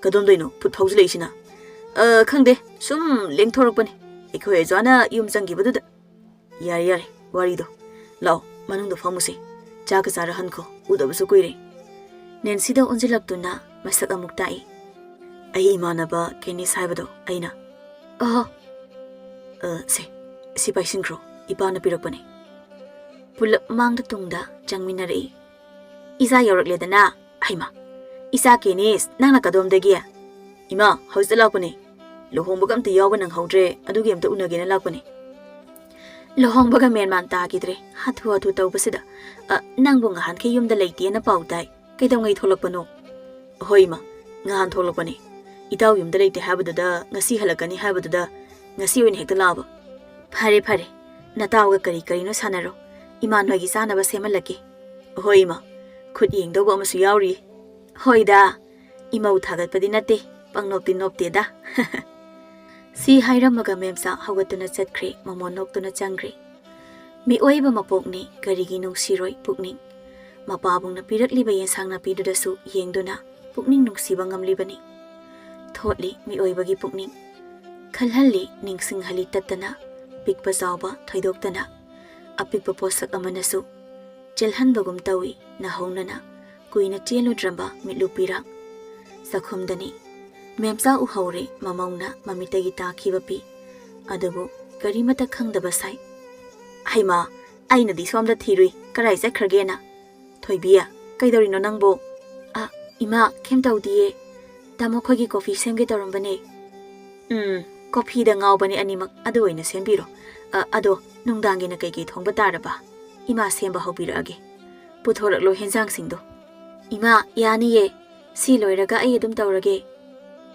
ꯀꯗꯣꯝꯗꯩꯅꯣ ꯐꯨꯠ ꯐꯥꯎꯖꯤꯜꯂꯛꯏꯁꯤꯅ?" "ꯑ, ꯈꯪꯗꯦ, ꯁꯨꯝ ꯂꯦꯡꯊꯣꯔꯛꯄꯅꯤ, ꯑꯩꯈꯣꯏ ꯑꯣꯖꯥꯅ ꯌꯨꯝ ꯆꯪꯈꯤꯕꯗꯨꯗ"꯫ "ꯌꯥꯔꯦ, ꯌꯥꯔꯦ, ꯋꯥꯔꯤꯗꯣ꯫ ꯂꯥꯛꯑꯣ, ꯃꯅꯨꯡꯗ ꯐꯝꯃꯨꯁꯦ꯫ ꯆꯥꯛꯀ ꯆꯥꯔ ꯍꯟꯈꯣ, ꯎꯗꯕꯁꯨ ꯀꯨꯏꯔꯦ"꯫ ꯅꯦꯟꯁꯤꯗ ꯑꯣꯟꯁꯤꯜꯂꯛꯇꯨꯅ ꯃꯁꯛ ꯑꯃꯨꯛ ꯇꯥꯛꯏ꯫ "ꯑꯩ ꯏꯃꯥꯟꯅꯕ ꯀꯦꯅꯤꯁ ꯍꯥꯏꯕꯗꯣ ꯑꯩꯅ"꯫ "ꯑꯍꯣ꯫ ꯑ, ꯁꯦ, ꯁꯤ ꯄꯥꯏꯁꯤꯟꯈ꯭ꯔꯣ, ꯏꯄꯥꯅ ꯄꯤꯔꯛꯄꯅꯦ"꯫ ꯄꯨꯂꯞ ꯃꯥꯡꯗ ꯇꯨꯡꯗ ꯆꯪꯃꯤꯟꯅꯔꯛꯏ꯫ "ꯏꯆꯥ ꯌꯧꯔꯛꯂꯦꯗꯅ꯫ ꯍꯩꯃꯥ, ꯏꯆꯥ ꯀꯦꯅꯤꯁ, ꯅꯪꯅ ꯀꯗꯣꯝꯗꯒꯤ?" "ꯏꯃꯥ, ꯍꯧꯖꯤꯛꯇ ꯂꯥꯛꯄꯅꯦ꯫ ꯂꯨꯍꯣꯡꯕꯒ ꯑꯝꯇ ꯌꯥꯎꯕ ꯅꯪꯍꯧꯗ꯭ꯔꯦ, ꯑꯗꯨꯒꯤ ꯑꯝꯇ ꯎꯅꯒꯦꯅ ꯂꯥꯛꯄꯅꯦ"꯫ ꯂꯨꯍꯣꯡꯕꯒ ꯃꯦꯟꯃꯥꯟ ꯇꯥꯈꯤꯗ꯭ꯔꯦ, ꯍꯥꯊꯨ ꯍꯥꯊꯨ ꯇꯧꯕꯁꯤꯗ꯫ "ꯑ, ꯅꯪꯕꯨ ꯉꯍꯥꯟꯈꯩ ꯌꯨꯝꯗ ꯂꯩꯇꯦꯅ ꯄꯥꯎ ꯇꯥꯏ, ꯀꯩꯗꯧꯉꯩ ꯊꯣꯛꯂꯛꯄꯅꯣ?" "ꯍꯣꯏ ꯏꯃꯥ, ꯉꯍꯥꯟ ꯊꯣꯛꯂꯛꯄꯅꯦ꯫ ꯏꯇꯥꯎ ꯌꯨꯝꯗ ꯂꯩꯇꯦ ꯍꯥꯏꯕꯗꯨꯗ ꯉꯁꯤ ꯍꯜꯂꯛꯀꯅꯤ ꯍꯥꯏꯕꯗꯨꯗ ꯉꯁꯤ ꯑꯣꯏꯅ ꯍꯦꯛꯇ ꯂꯥꯛꯑꯕ"꯫ "ꯐꯔꯦ ꯐꯔꯦ, ꯅꯇꯥꯎꯒ ꯀꯔꯤ ꯀꯔꯤꯅꯣ ꯁꯥꯟꯅꯔꯣ, ꯏꯃꯥ ꯅꯣꯏꯒꯤ ꯆꯥꯅꯕ ꯁꯦꯝꯍꯜꯂꯛꯀꯦ"꯫ "ꯍꯣꯏ ꯏꯃꯥ, ꯈꯨꯠ ꯌꯦꯡꯗꯧꯕ ꯑꯃꯁꯨ ꯌꯥꯎꯔꯤ"꯫ "ꯍꯣꯏꯗ, ꯏꯃꯧ ꯊꯥꯒꯠꯄꯗꯤ ꯅꯠꯇꯦ, ꯄꯪꯅꯣꯞꯇꯤ ꯅꯣꯞꯇꯦꯗ"꯫ ꯁꯤ ꯍꯥꯏꯔꯝꯃꯒ ꯃꯦꯝꯆꯥ ꯍꯧꯒꯠꯇꯨꯅ ꯆꯠꯈ꯭ꯔꯦ, ꯃꯃꯣꯟ ꯅꯣꯛꯇꯨꯅ ꯆꯪꯈ꯭ꯔꯦ꯫ ꯃꯤꯑꯣꯏꯕ ꯃꯄꯣꯛꯅꯤ, ꯀꯔꯤꯒꯤ ꯅꯨꯡꯁꯤꯔꯣꯏ ꯄꯨꯛꯅꯤꯡ? ꯃꯄꯥꯕꯨꯡꯅ ꯄꯤꯔꯛꯂꯤꯕ ꯌꯦꯟꯁꯥꯡ ꯅꯥꯄꯤꯗꯨꯗꯁꯨ ꯌꯦꯡꯗꯨꯅ ꯄꯨꯛꯅꯤꯡ ꯅꯨꯡꯁꯤꯕ ꯉꯝꯂꯤꯕꯅꯤ꯫ ꯊꯣꯠꯂꯤ ꯃꯤꯑꯣꯏꯕꯒꯤ ꯄꯨꯛꯅꯤꯡ꯫ ꯈꯜꯍꯜꯂꯤ, ꯅꯤꯡꯁꯤꯡꯍꯜꯂꯤ ꯇꯠꯇꯅ, ꯄꯤꯛꯄ ꯆꯥꯎꯕ ꯊꯣꯏꯗꯣꯛꯇꯅ꯫ ꯑꯄꯤꯛꯄ ꯄꯣꯠꯁꯛ ꯑꯃꯅꯁꯨ ꯆꯦꯜꯍꯟꯕꯒꯨꯝ ꯇꯧꯏ ꯅꯧꯍꯧꯅꯅ ꯀꯨꯏꯅ ꯆꯦꯜꯂꯨꯗ꯭ꯔꯕ ꯃꯤꯠꯂꯨ ꯄꯤꯔꯥꯡ꯫ ꯆꯥꯛꯈꯨꯝꯗꯅꯤ꯫ ꯃꯦꯝꯆꯥ ꯎꯍꯧꯔꯦ ꯃꯃꯧꯅ ꯃꯃꯤꯠꯇꯒꯤ ꯇꯥꯈꯤꯕ ꯄꯤ꯫ ꯑꯗꯨꯕꯨ ꯀꯔꯤꯃꯠꯇ ꯈꯪꯗꯕ ꯁꯥꯏ꯫ "ꯍꯩꯃꯥ, ꯑꯩꯅꯗꯤ ꯁꯣꯝꯗ ꯊꯤꯔꯨꯏ, ꯀꯔꯥꯏ ꯆꯠꯈ꯭ꯔꯒꯦꯅ"꯫ "ꯊꯣꯏꯕꯤ, ꯀꯩꯗꯧꯔꯤꯅꯣ ꯅꯪꯕꯨ?" "ꯑ, ꯏꯃꯥ, ꯀꯩꯝ ꯇꯧꯗꯤꯌꯦ꯫ ꯇꯥꯃꯣ ꯈꯣꯏꯒꯤ ꯀꯣꯐꯤ ꯁꯦꯝꯒꯦ ꯇꯧꯔꯝꯕꯅꯦ"꯫ "ꯎꯝ, ꯀꯣꯐꯤꯗ ꯉꯥꯎꯕꯅꯦ ꯑꯅꯤꯃꯛ, ꯑꯗꯨ ꯑꯣꯏꯅ ꯁꯦꯝꯕꯤꯔꯣ꯫ ꯑ, ꯑꯗꯣ ꯅꯨꯡꯗꯥꯡꯒꯤꯅ ꯀꯩꯀꯩ ꯊꯣꯡꯕ ꯇꯥꯔꯕ? ꯏꯃꯥ ꯁꯦꯝꯕ ꯍꯧꯕꯤꯔꯛꯑꯒꯦ꯫ ꯄꯨꯊꯣꯔꯛꯂꯣ ꯍꯦꯟꯖꯥꯡꯁꯤꯡꯗꯣ"꯫ "ꯏꯃꯥ, ꯌꯥꯅꯤꯌꯦ꯫ ꯁꯤ ꯂꯣꯏꯔꯒ ꯑꯩ ꯑꯗꯨꯝ ꯇꯧꯔꯒꯦ"꯫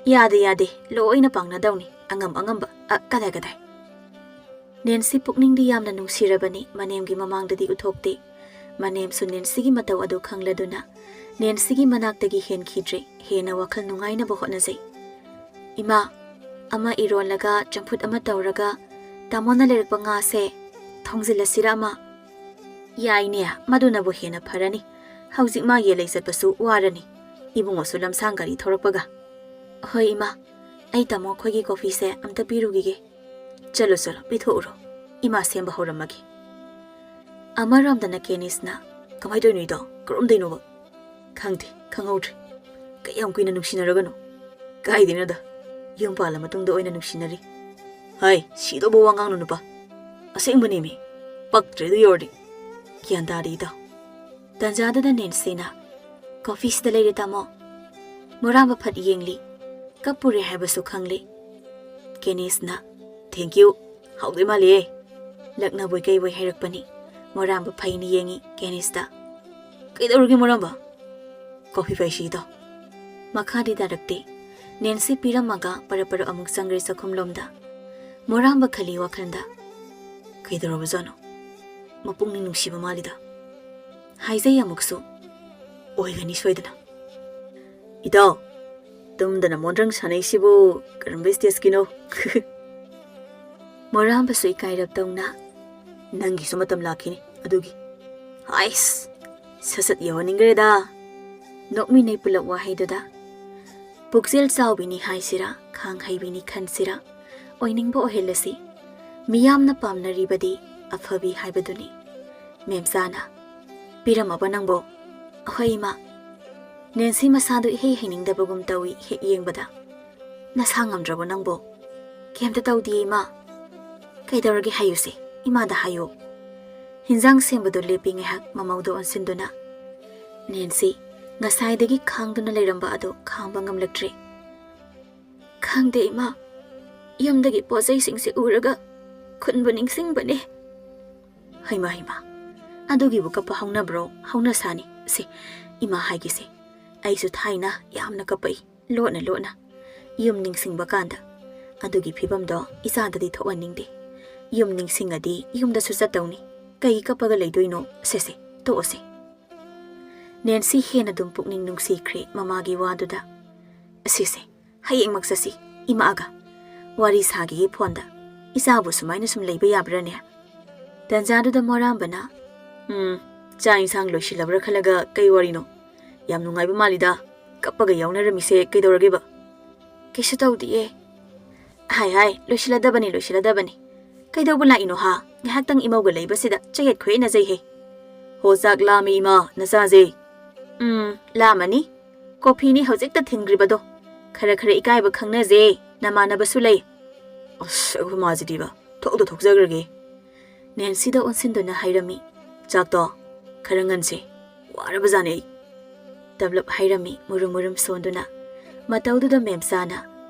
"ꯌꯥꯗꯦ, ꯌꯥꯗꯦ, ꯂꯣꯏꯅ ꯄꯥꯡꯅꯗꯧꯅꯤ, ꯑꯉꯝ ꯑꯉꯝꯕ"꯫ "ꯑ, ꯀꯗꯥꯏ, ꯀꯗꯥꯏ?" ꯅꯦꯟꯁꯤ ꯄꯨꯛꯅꯤꯡꯗꯤ ꯌꯥꯝꯅ ꯅꯨꯡꯁꯤꯔꯕꯅꯤ, ꯃꯅꯦꯝꯒꯤ ꯃꯃꯥꯡꯗꯗꯤ ꯎꯠꯊꯣꯛꯇꯦ꯫ ꯃꯅꯦꯝꯁꯨ ꯅꯦꯟꯁꯤꯒꯤ ꯃꯇꯧ ꯑꯗꯨ ꯈꯪꯂꯗꯨꯅ ꯅꯦꯟꯁꯤꯒꯤ ꯃꯅꯥꯛꯇꯒꯤ ꯍꯦꯟꯈꯤꯗ꯭ꯔꯦ, ꯍꯦꯟꯅ ꯋꯥꯈꯜ ꯅꯨꯡꯉꯥꯏꯅꯕ ꯍꯣꯠꯅꯖꯩ꯫ "ꯏꯃꯥ, ꯑꯃ ꯏꯔꯣꯜꯂꯒ ꯆꯝꯐꯨꯠ ꯑꯃ ꯇꯧꯔꯒ ꯇꯥꯃꯣꯅ ꯂꯩꯔꯛꯄ ꯉꯥꯁꯦ ꯊꯣꯡꯖꯤꯜꯂꯁꯤꯔ ꯑꯃ? ꯌꯥꯏꯅꯦ, ꯃꯗꯨꯅꯕꯨ ꯍꯦꯟꯅ ꯐꯔꯅꯤ꯫ ꯍꯧꯖꯤꯛ ꯃꯥ ꯌꯦꯜꯂꯩ ꯆꯠꯄꯁꯨ ꯋꯥꯔꯅꯤ꯫ ꯏꯕꯨꯡꯉꯣꯁꯨ ꯂꯝꯁꯥꯡ ꯒꯥꯔꯤ ꯊꯧꯔꯛꯄꯒ꯫ ꯍꯣꯏ ꯏꯃꯥ, ꯑꯩ ꯇꯥꯃꯣ ꯈꯣꯏꯒꯤ ꯀꯣꯐꯤꯁꯦ ꯑꯝꯇ ꯄꯤꯔꯨꯈꯤꯒꯦ꯫ ꯆꯠꯂꯣ ꯆꯠꯂꯣ, ꯄꯤꯊꯣꯛꯎꯔꯣ꯫ ꯏꯃꯥ ꯁꯦꯝꯕ ꯍꯧꯔꯝꯃꯒꯦ꯫ ꯑꯃꯔꯣꯝꯗꯅ ꯀꯦꯅꯤꯁꯅ, "ꯀꯃꯥꯏ ꯇꯧꯔꯤꯅꯣ ꯏꯇꯥꯎ? ꯀꯔꯣꯝꯗꯩꯅꯣꯕ?" "ꯈꯪꯗꯦ, ꯈꯪꯍꯧꯗ꯭ꯔꯦ꯫ ꯀꯌꯥꯝ ꯀꯨꯏꯅ ꯅꯨꯡꯁꯤꯅꯔꯒꯅꯣ?" "ꯀꯥꯏꯗꯩꯅꯣꯗ, ꯌꯨꯝ ꯄꯥꯜꯂ ꯃꯇꯨꯡꯗ ꯑꯣꯏꯅ ꯅꯨꯡꯁꯤꯅꯔꯤ꯫" "ꯍꯥꯏ, ꯁꯤꯗꯧꯕ ꯋꯥ ꯉꯥꯡꯅꯨ ꯅꯨꯄꯥ꯫ ꯑꯁꯦꯡꯕꯅꯦꯃꯤ꯫ ꯄꯛꯇ꯭ꯔꯦ ꯑꯗꯨ ꯌꯧꯔꯗꯤ꯫ ꯒ꯭ꯌꯥꯟ ꯇꯥꯗꯦ ꯏꯇꯥꯎ꯫" ꯇꯥꯟꯖꯥꯗꯨꯗ ꯅꯦꯟꯁꯤꯅ, "ꯀꯣꯐꯤꯁꯤꯗ ꯂꯩꯔꯦ ꯇꯥꯃꯣ꯫" ꯃꯣꯔꯥꯝꯕ ꯐꯠ ꯌꯦꯡꯂꯤ꯫ ꯀꯞꯄꯨꯔꯦ ꯍꯥꯏꯕꯁꯨ ꯈꯪꯂꯤ꯫ ꯀꯦꯅꯤꯁꯅ, "Thank you꯫ ꯍꯥꯎꯗꯣꯏ ꯃꯥꯜꯂꯤꯌꯦ꯫" ꯂꯛꯅꯕꯣꯏ ꯀꯩꯕꯣꯏ ꯍꯥꯏꯔꯛꯄꯅꯤ꯫ ꯃꯣꯔꯥꯝꯕ ꯐꯩꯅ ꯌꯦꯡꯉꯤ ꯀꯦꯅꯤꯁꯇ꯫ "ꯀꯩꯗꯧꯔꯒꯦ ꯃꯣꯔꯥꯝꯕ?" "ꯀꯣꯐꯤ ꯐꯩꯁꯤꯗꯣ꯫" ꯃꯈꯥꯗꯤ ꯇꯥꯔꯛꯇꯦ꯫ ꯅꯦꯟꯁꯤ ꯄꯤꯔꯝꯃꯒ ꯄꯔꯞ ꯄꯔꯞ ꯑꯃꯨꯛ ꯆꯪꯈ꯭ꯔꯦ ꯆꯥꯛꯈꯨꯝꯂꯣꯝꯗ꯫ ꯃꯣꯔꯥꯝꯕ ꯈꯜꯂꯤ ꯋꯥꯈꯜꯗ, "ꯀꯩꯗꯧꯔꯕꯖꯥꯠꯅꯣ? ꯃꯄꯨꯛꯅꯤꯡ ꯅꯨꯡꯁꯤꯕ ꯃꯥꯜꯂꯤꯗ꯫" ꯍꯥꯏꯖꯩ ꯑꯃꯨꯛꯁꯨ, "ꯑꯣꯏꯒꯅꯤ ꯁꯣꯏꯗꯅ꯫" "ꯏꯇꯥꯎ, ꯇꯨꯝꯗꯅ ꯃꯣꯟꯗ꯭ꯔꯪ ꯁꯥꯟꯅꯩꯁꯤꯕꯨ ꯀꯔꯝꯕ stageꯀꯤꯅꯣ?" ꯃꯣꯔꯥꯝꯕꯁꯨ ꯏꯀꯥꯏꯔꯞ ꯇꯧꯅ, "ꯅꯪꯒꯤꯁꯨ ꯃꯇꯝ ꯂꯥꯛꯈꯤꯅꯤ ꯑꯗꯨꯒꯤ꯫" "ꯍꯥꯏꯁ, ꯁꯠ ꯁꯠ ꯌꯧꯍꯟꯅꯤꯡꯈ꯭ꯔꯦꯗ꯫" ꯅꯣꯛꯃꯤꯟꯅꯩ ꯄꯨꯂꯞ ꯋꯥꯍꯩꯗꯨꯗ꯫ ꯄꯨꯛꯆꯦꯜ ꯆꯥꯎꯕꯤꯅꯤ ꯍꯥꯏꯁꯤꯔꯥ, ꯈꯥꯡ ꯍꯩꯕꯤꯅꯤ ꯈꯟꯁꯤꯔꯥ, ꯑꯣꯏꯅꯤꯡꯕ ꯑꯣꯏꯍꯜꯂꯁꯤ꯫ ꯃꯤꯌꯥꯝꯅ ꯄꯥꯝꯅꯔꯤꯕꯗꯤ ꯑꯐꯕꯤ ꯍꯥꯏꯕꯗꯨꯅꯤ꯫ ꯃꯦꯝꯆꯥꯅ, "ꯄꯤꯔꯝꯃꯕ ꯅꯪꯕꯣ?" "ꯍꯣꯏ ꯏꯃꯥ꯫" ꯅꯦꯟꯁꯤ ꯃꯁꯥꯗꯨ ꯏꯍꯩ ꯍꯩꯅꯤꯡꯗꯕꯒꯨꯝ ꯇꯧꯏ ꯍꯦꯛ ꯌꯦꯡꯕꯗ꯫ "ꯅꯁꯥ ꯉꯝꯗ꯭ꯔꯕꯣ ꯅꯪꯕꯣ?" "ꯀꯩꯝꯇ ꯇꯧꯗꯤꯌꯦ ꯏꯃꯥ꯫" "ꯀꯩꯗꯧꯔꯒꯦ ꯍꯥꯏꯌꯨꯁꯦ, ꯏꯃꯥꯗ ꯍꯥꯏꯌꯨ꯫" ꯍꯤꯟꯖꯥꯡ ꯁꯦꯝꯕꯗꯨ ꯂꯦꯞꯄꯤ ꯉꯥꯏꯍꯥꯛ ꯃꯃꯧꯗ ꯑꯣꯟꯁꯤꯟꯗꯨꯅ꯫ ꯅꯦꯟꯁꯤ ꯉꯁꯥꯏꯗꯒꯤ ꯈꯥꯡꯗꯨꯅ ꯂꯩꯔꯝꯕ ꯑꯗꯨ ꯈꯥꯡꯕ ꯉꯝꯂꯛꯇ꯭ꯔꯦ꯫ "ꯈꯪꯗꯦ ꯏꯃꯥ, ꯌꯨꯝꯗꯒꯤ ꯄꯣꯠ ꯆꯩꯁꯤꯡꯁꯦ ꯎꯔꯒ ꯈꯨꯟꯕꯨ ꯅꯤꯡꯁꯤꯡꯕꯅꯦ꯫" "ꯍꯩꯃꯥ ꯍꯩꯃꯥ, ꯑꯗꯨꯒꯤꯕꯨ ꯀꯞꯄ ꯍꯧꯅꯕ꯭ꯔꯣ? ꯍꯧꯅ ꯁꯥꯅꯤ꯫ ꯁꯦ, ꯏꯃꯥ ꯍꯥꯏꯒꯦꯁꯦ, ꯑꯩꯁꯨ ꯊꯥꯏꯅ ꯌꯥꯝꯅ ꯀꯞꯄꯛꯏ, ꯂꯣꯠꯅ ꯂꯣꯠꯅ꯫ ꯌꯨꯝ ꯅꯤꯡꯁꯤꯡꯕ ꯀꯥꯟꯗ꯫ ꯑꯗꯨꯒꯤ ꯐꯤꯕꯝꯗꯣ ꯏꯆꯥꯗꯗꯤ ꯊꯣꯛꯍꯟꯅꯤꯡꯗꯦ꯫ ꯌꯨꯝ ꯅꯤꯡꯁꯤꯡꯉꯗꯤ ꯌꯨꯝꯗꯁꯨ ꯆꯠꯇꯧꯅꯤ꯫ ꯀꯩꯒꯤ ꯀꯞꯄꯒ ꯂꯩꯗꯣꯏꯅꯣ? ꯁꯦ ꯁꯦ, ꯇꯣꯛꯑꯁꯦ꯫" ꯅꯦꯟꯁꯤ ꯍꯦꯟꯅ ꯑꯗꯨꯝ ꯄꯨꯛꯅꯤꯡ ꯅꯨꯡꯁꯤꯈ꯭ꯔꯦ ꯃꯃꯥꯒꯤ ꯋꯥꯗꯨꯗ꯫ "ꯑꯁꯤꯁꯦ, ꯍꯌꯦꯡꯃꯛ ꯆꯠꯁꯤ, ꯏꯃꯥꯒ꯫ ꯋꯥꯔꯤ ꯁꯥꯈꯤꯒꯦ ꯐꯣꯟꯗ꯫ ꯏꯆꯥꯕꯨ ꯁꯨꯃꯥꯏꯅ ꯁꯨꯝ ꯂꯩꯕ ꯌꯥꯕ꯭ꯔꯥꯅꯦ? ꯇꯟꯖꯥꯗꯨꯗ ꯃꯣꯔꯥꯝꯕꯅ, "ꯎꯝ, ꯆꯥꯛ ꯏꯟꯁꯥꯡ ꯂꯣꯏꯁꯤꯜꯂꯕ꯭ꯔꯥ ꯈꯜꯂꯒ ꯀꯩ ꯋꯥꯔꯤꯅꯣ? ꯌꯥꯝ ꯅꯨꯡꯉꯥꯏꯕ ꯃꯥꯜꯂꯤꯗ, ꯀꯞꯄꯒ ꯌꯥꯎꯅꯔꯝꯃꯤꯁꯦ ꯀꯩꯗꯧꯔꯒꯦꯕ?" "ꯀꯩꯁꯨ ꯇꯧꯗꯤꯌꯦ꯫" "ꯍꯥꯏ ꯍꯥꯏ, ꯂꯣꯏꯁꯤꯜꯂꯗꯕꯅꯤ, ꯂꯣꯏꯁꯤꯜꯂꯗꯕꯅꯤ꯫ ꯀꯩꯗꯧꯕ ꯂꯥꯛꯏꯅꯣ ꯍꯥ? ꯉꯥꯏꯍꯥꯛꯇꯪ ꯏꯃꯧꯒ ꯂꯩꯕꯁꯤꯗ ꯆꯌꯦꯠ ꯈꯣꯏꯌꯦꯠꯅꯖꯩꯍꯦ꯫ ꯍꯣ, ꯆꯥꯛ ꯂꯥꯝꯃꯤ ꯏꯃꯥ, ꯅꯆꯥꯁꯦ?" "ꯎꯝ, ꯂꯥꯝꯃꯅꯤ꯫ ꯀꯣꯐꯤꯅꯤ ꯍꯧꯖꯤꯛꯇ ꯊꯤꯟꯈ꯭ꯔꯤꯕꯗꯣ꯫ ꯈꯔ ꯈꯔ ꯏꯀꯥꯏꯕ ꯈꯪꯅꯁꯦ, ꯅꯃꯥꯟꯅꯕꯁꯨ ꯂꯩ꯫" "ꯑꯁ, ꯑꯩꯈꯣꯏ ꯃꯥꯁꯤꯗꯤꯕ, ꯊꯣꯛꯇ ꯊꯣꯛꯆꯈ꯭ꯔꯒꯦ꯫" ꯅꯦꯟꯁꯤꯗ ꯑꯣꯟꯁꯤꯟꯗꯨꯅ ꯍꯥꯏꯔꯝꯃꯤ, "ꯆꯥꯛꯇꯣ ꯈꯔ ꯉꯟꯁꯦ, ꯋꯥꯔꯕꯖꯥꯠꯅꯦ ꯑꯩ꯫" ꯇꯞꯂꯞ ꯍꯥꯏꯔꯝꯃꯤ, ꯃꯨꯔꯨꯝ ꯃꯨꯔꯨꯝ ꯁꯣꯟꯗꯨꯅ꯫ ꯃꯇꯧꯗꯨꯗ ꯃꯦꯝꯆꯥꯅ,